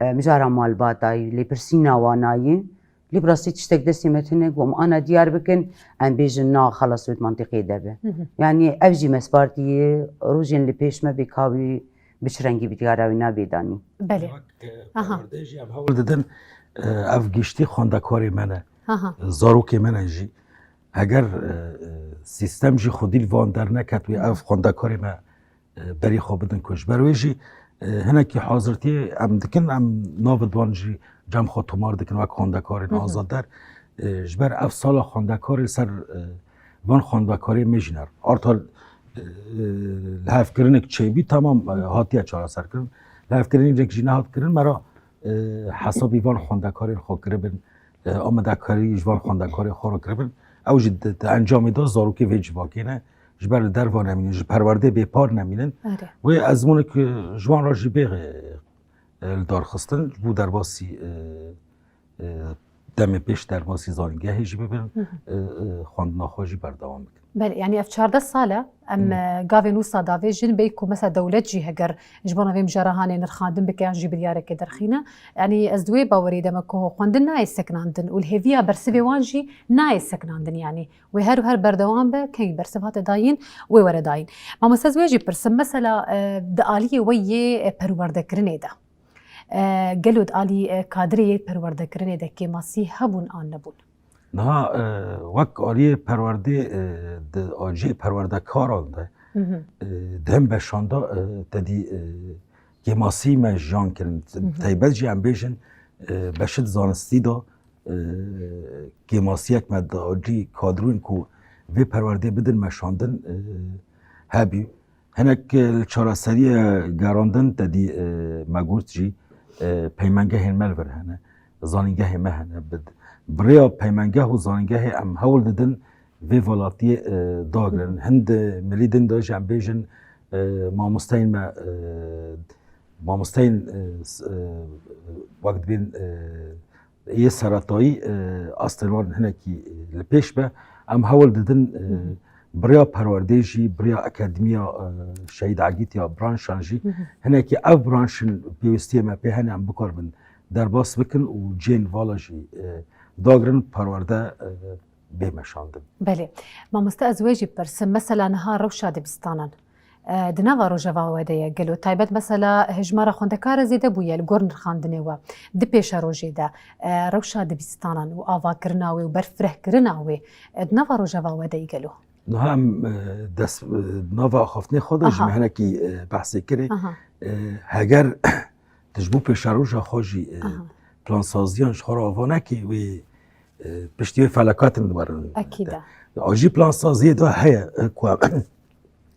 e, mijara malbatayî, lêpirsîna wanayî. Lê bi rastî tiştek destê me tune ku em ana diyar bikin, em bêjin na xelas wê di mantîqê de be. Yanî ev jî me spartiye, rojên li pêş me bê ka wî bi çi rengî bi diyara wî nabê danî. Belê. Wek, e, Aha. perwerde jî em hewl didin, e, ev giştî xwendekarê me ne. Aha. Zarokê me ne jî. Heger, e, e, sîstem jî xwedî li van derneket wê ev xwendekarê me e, berî xwe bidin ku ji ber wê jî, e, hinekî hazirtiyê em dikin, em navê wan jî cem xwe tomar dikin wek xwendekarên azadder. E, ji ber ev sala xwendekarê li ser, e, van xwendekarê me jî ner. Arta, e, lihevkirinek çêbî, temam, e, hatiye çareserkirin. Lihevkirinek jî nehat kirin, me re, e, hesabî van xwendekarên xwe kiribin. e, amadekarî ji van xwendekarê xwe re kiribin. Ew jî di, di encamê de zarokê vê civakê ne. Ji ber li derva nemînin, ji perwerdê bêpar nemînin. Erê. Wê ezmûnek ji wan re jî bê, e, li dar xistin, ji bo derbasî, e, e, demê pêş derbasî zanîngehê jî bibin, Hı hı. e, e, xwendina xwe jî berdewam bikin. Belê, yanî ev çardeh sal e, em, Hmm. e, gavên wisa davêjin, bê ku mesela dewlet jî heger ji bona vê mijara hanê nirxandin bike yan jî biryareke derxîne. Yanî ez di wê bawerî de me ku xwendin nayê sekinandin û li hêviya bersivê wan jî nayê sekinandin, yanî wê her û her berdewam be, kengî bersiv hate dayîn, wê were dayîn. Mamoste, ez wê jî pirsim, mesela, e, di aliyê we yê, e, perwerdekirinê de, e, gelo di alî, e, kadrê yê perwerdekirinê de kêmasî hebûn an nebûn? Niha, e, wek aliyê perwerdê, e, di aliyê perwerdekaran de, Hı hı. e, di hin beşan de, e, te dî, e, kêmasî me jiyan kirin. Hı hı. Taybet jî em bêjin, e, beşit zanistî de, e, kêmasiyek me di alî kadroyên ku vê perwerdê bidin meşandin, e, hebî. Hinek, e, li çareseriye gerandin te dî, e, me got jî, e, peymengehên me li vir hene, zanîngehê me hene. Bi, bi rêya peymengeh û zanîngehê em hewl didin vê welatiyê, e, dagirin. Hind milî din de jî em bêjin, e, mamosteyên me, e, mamosteyên, e, s-, e, wek dibên, e, yê seretayî, e, astên wan hinekî, e, li pêş be. Em hewl didin, e, bi rêya perwerdê jî, bi rêya Akademiya, e, Şehîd Egît ya branşan jî, hinekî ev branşin pêwîstiyê me pê hene em bikaribin derbas bikin û cihên vala jî, e, dagirin perwerde, e, bê meşandin. Belê. Mamoste, ez wê jî pirsim. Mesela niha rewşa dibistanan, e, di nava rojeva we de ye gelo? Taybet mesela hejmara xwendekara zêde bûye li gor nirxandinê we. Di pêşerojê de, e, rewşa dibistanan û avakirina wê û berfirehkirina wê, e, di nava rojeva we de ye gelo? Niha em, e, dest, e, nava axaftinê xwe de jî Aha. me hinekî, e, behsê kirê. Aha. E, heger tu ji bo pêşeroja xwe jî, e, Aha. plansaziyan ji xwe re ava nekî, wê, e, piştî wê felakatin diwerin. Ekîd e. A jî plansaziyê de heye, e, ku em,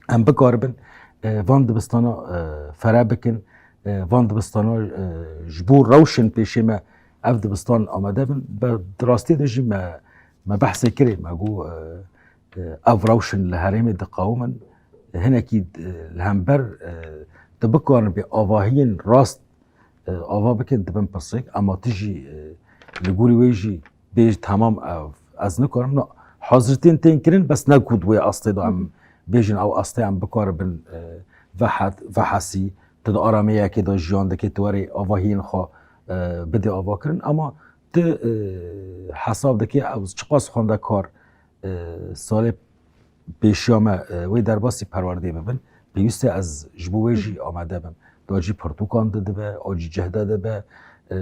em bikaribin, e, van dibistana, e, fere bikin, e, van dibistana, e, ji bo rewşên pêşê me ev dibistan amade bin. Be, di rastiyê de jî me, me behsê kirê, me got, e, e, ev rewşin li herêmê diqewimin. Hinekî, e, li hember, e, tu bikaribê avahiyên rast, e, ava bikin, dibin pirsgirêk, ama tu jî, e, li gorî wê jî bêj, temam, ev, ez nikarim. Na, hazirtiyên tên kirin, bes ne ku di wê astê de em bêjin, ew astê em bikaribin, e, vehet, vehesî, tu di arameyekê de jiyan dikê, tu werê avahiyên xwe, e, bidê avakirin, ama tu, e, hesab dikê ew çiqas xwendekar, e, salê pêşiya me, e, wê derbasî perwerdê bibin, pêwîst e ez ji bo wê jî amade bim. Di acî pirtûkan de dibe, acî cih de dibe, e,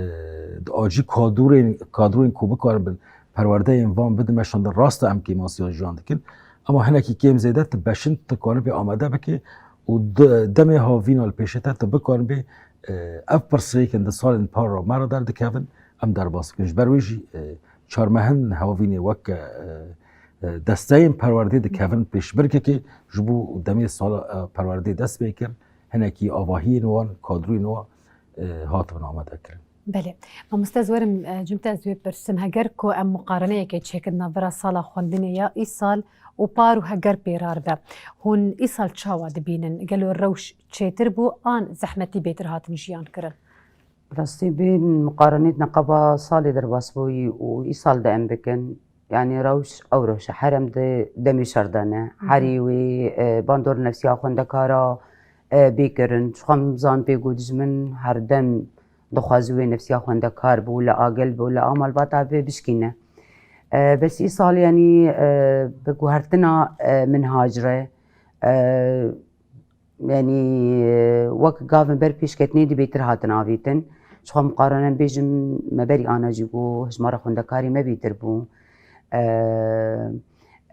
di acî kadrên, kadroyên ku bikaribin perwerdeyên van bidin meşandin, rast e em kêmasiya jiyan dikin. Ama hinekî kêm zêde tu beşin tu kanibê amade bike û de-, demê havîna li pêşê te tu bikanibê, e, ev pirsgirêkên di salên par re me re derdikevin, em derbas bikin. Ji ber wê jî, e, çarmehin havînê weke, e, e, desteyên perwerdê dikevin pêşbirkekê ji bo demê sala, e, perwerdê dest pê kir, hinekî avahiyên wan, kadroyên wan, e, hatibin amadekirin. Belê. Mamoste, ez werim, e, cim te ez wê pirsim. Heger ku em muqareneyekê çêkin navbera sala xwendinê ya îsal û par û heger pêrar be, hûn îsal çawa dibînin? Gelo rewş çêtir bû an zehmetî bêtir hatin jiyan kirin? Rastî bên muqarenê di neqeba salê derbasbûyî û îsal de em bikin. Yanî rewş ew rewş e. Her em di demê şer de ne. Hı hı. Herî wê, e, bandor nefsiya xwendekara, e, bê kirin. Çixwe em zan pê got dijmin her dem dixwazî wê nefsiya xwendekar bû, li agel bû, li a malbata vê bişkîne. E, bes îsal yanî, e, bi guhertina, e, minhac re, e, Yanî, e, wek gavin ber pêşketinê dî bêtir hatin avîtin. Ji xwe miqarene bêjim, me berî ana jî got, hejmara xwendekarî me bêtir bû. E,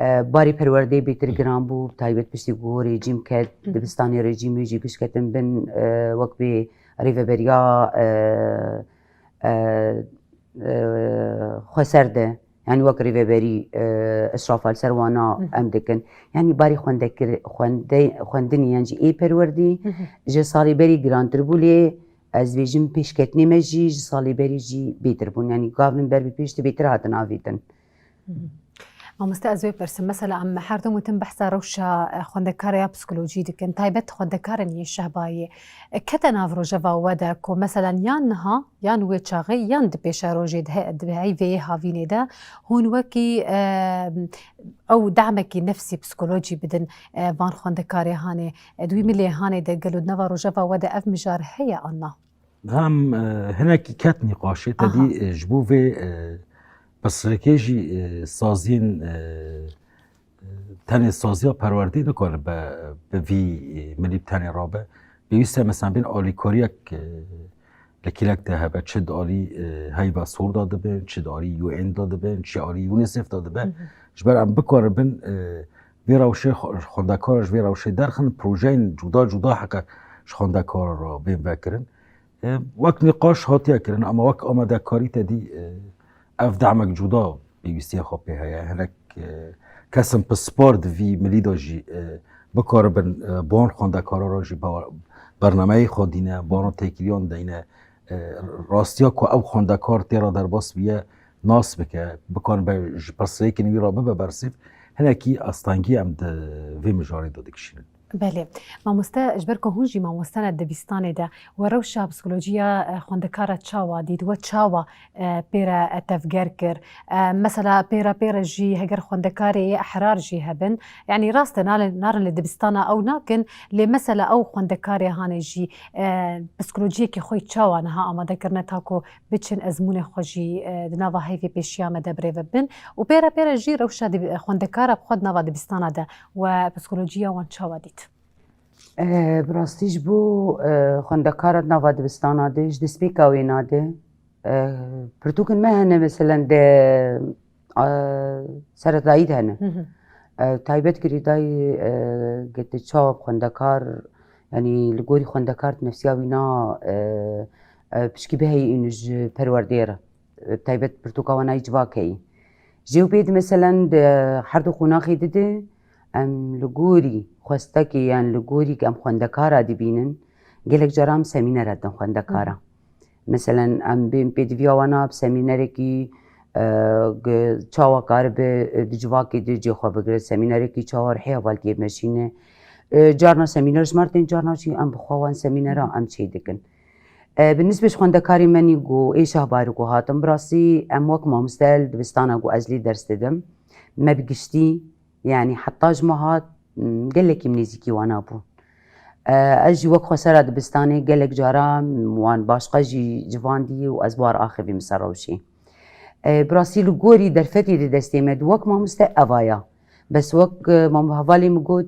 e, barê perwerdeyê bêtir giran bû, bi taybet piştî ku rejîm ket, Hı hı. dibistanê rejîmê jî pêşketin bin, e, wek bê rêveberiya, e, e, e, xweser de. Yanî wek rêveberî, e, eşrafa li ser wana Hı hı. em dikin. Yanî barî xwendekir-, xwende-, xwendinî yan jî ê perwerdî Hı hı. ji salê berî girantir bû, lê ez dibêjim pêşketinê me jî ji salê berî jî bêtir bûn. Yanî gavin ber bi pêş de bêtir hatin avîtin. Hı hı. Mamoste, ez wê pirsim. Mesela em her dem wêtin behsa rewşa, e, xwendekara ya psikolojî dikin. Taybet xwendekarên yên şehbayê, e, kete nav rojeva we de ku mesela yan niha yan wê çaxê yan di pêşerojê de, di heyveyê havînê de hûn wekî, e, ew damekî nefsî, psikolojî bidin, e, van xwendekarê hanê, e, di wî milê hanê de gelo di nava rojeva we de ev mijar heye an na? Hem, e, hinekî ket nîqaşê te Aha. dî, e, ji bo vê, e, pirsgirêkê jî, e, saziyên, e, tenê saziya perwerdê nikare be, bi vî, e, milî bi tenê rabe. Pêwîst e, mesela, bên alîkariyek, e, li kîlek de hebe, çi di alî, e, heyva sor de dibin, çi di alî U N de dibin, çi alî UNICEF de dibe. Hı hı. Ji ber em bikaribin, e, vê rewşê xwe-, xwendekara ji vê rewşê derxin, projeyên cuda cuda heke ji xwendekara re bên vekirin. E, wek nîqaş hatiye kirin, ama wek amadekarî te dî, e, ev demek cuda pêwîstiya xwe pê heye. Hinek, e, Kesin pispor di vî milî de jî, e, bikaribin, e, ban xwendekara re jî be-, bernameyê xwe dîne, banan têkiliyan deyne, e, rastiya ku ew xwendekar tê re derbas bûye nas bike, bikaribe ji pirsgirêkên wî re bibe bersîv, hinekî astengî em di vê mijarê de dikişînin. Belê. Mamoste, ji ber ku hûn jî mamoste ne dibistanê de, we rewşa psikolojiya, e, xwendekara çawa dît? We çawa, e, pê re, e, tevger kir? E, mesela pê re pê re jî heger xwendekarê yê ehrar jî hebin, yanî rast e, nale-, narin li dibistana ew nakin, lê mesela ew xwendekarê hanê jî, e, psikolojiyekî xwe çawa niha amade kirine ta ku biçin ezmûnê xwe jî, e, di nava heyvê pêşiya me de birêve bin û pê re pê re jî rewşa dib-, xwendekara bi xwe di nava dibistana de we psikolojiya wan çawa dît? E, bi rastî ji bo, e, xwendekara di nava dibistana de, ji destpêka wêna de, e, pirtûkên me hene, meselen, de, e, seretayî de hene. Hı hı. E, taybet girêdayî, e, gete çawa xwendekar, yanî li gorî xwendekar di nefsiya wî na, e, e, pişkî biheyî û ji perwerdeyê re. E, taybet pirtûka wana yî civakeyî. Jê û bê di, meselen, di her du qonaxê di de, em li gorî xwestekê yan li gorî ku em xwendekara dibînin, gelek caran semînere din xwendekara. Hı. Meselen, em bên pêdiviya wana bi semînerekî, e, gi-, çawa karibe, e, di civakê de cê xwe bigire, semînerekî çawa rihê hevaltiyê meşîne. E, carna semîner ji me re tên, carna jî em bi xwe wan semînera em çê dikin. E, bi nisbê ji xwendekarê me nî ku ê Şahbarî ku hatim, bi rastî em wek mamoste li dibistana ku ez lê ders didim, me bi giştî, yanî heta ji me hat, m, gelekî min nêzîkî wana bûn. E, ez jî wek xwesera dibistanê gelek caran wan başqa jî civandî û ez war axivî min ser rewşê. E, bi rastî li gorî derfetê di destê me di wek mamoste evaya. Bes wek, e, mam-, hevalê min got,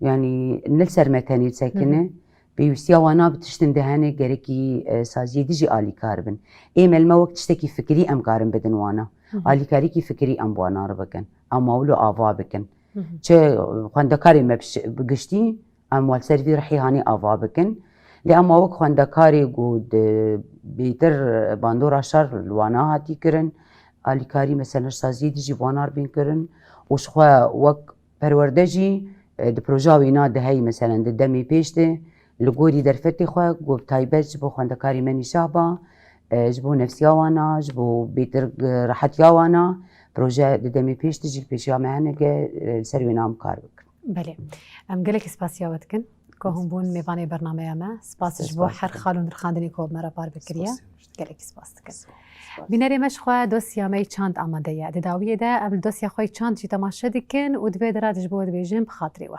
yanî ne li ser me tenê sekine, Hı hı. pêwîstiya wana bi tiştin de hene gerekî, e, saziyê dijî alîkar bin. Ê me li me wek tiştekî fikirî em karin bidin wana. Hı hı. Alîkarîkî fikirî em bi wana re bikin. Em mawil û ava bikin. Hı hı. Çi, e, xwendekarê me bi şi-, bi giştî, em wan ser vî rihê hanê ava bikin. Lê ema wek xwendekarê ku di bêtir bandora şer li wana hatî kirin, alîkarî mesela ji saziyê dijî bi wana re bên kirin û ji xwe wek perwerde jî, e, di proja wîna de heyî, meselen di demê pêş de li gorî derfetê xwe ku bi taybet ji bo xwendekarê me nîşah ba, e, ji bo nefsiya wana, ji bo bêtir, e, rehetiya wana, proje di demê pêş de jî li pêşiya me hene ke, e, li ser wêna em kar bikin. Belê. Em gelekî spasiya we dikin ku hûn bûn mêvanê bernameya me. Spas ji bo her xal û nirxandinê ku bi me re parve kiriye. Gelekî spas dikin. Bînerê me ji xwe dosya me yê çand amade ye. Di dawiyê de em li dosya xwe yê çand jî temaşe dikin û di vê derê de ji bo we dibêjin bi xatirê we.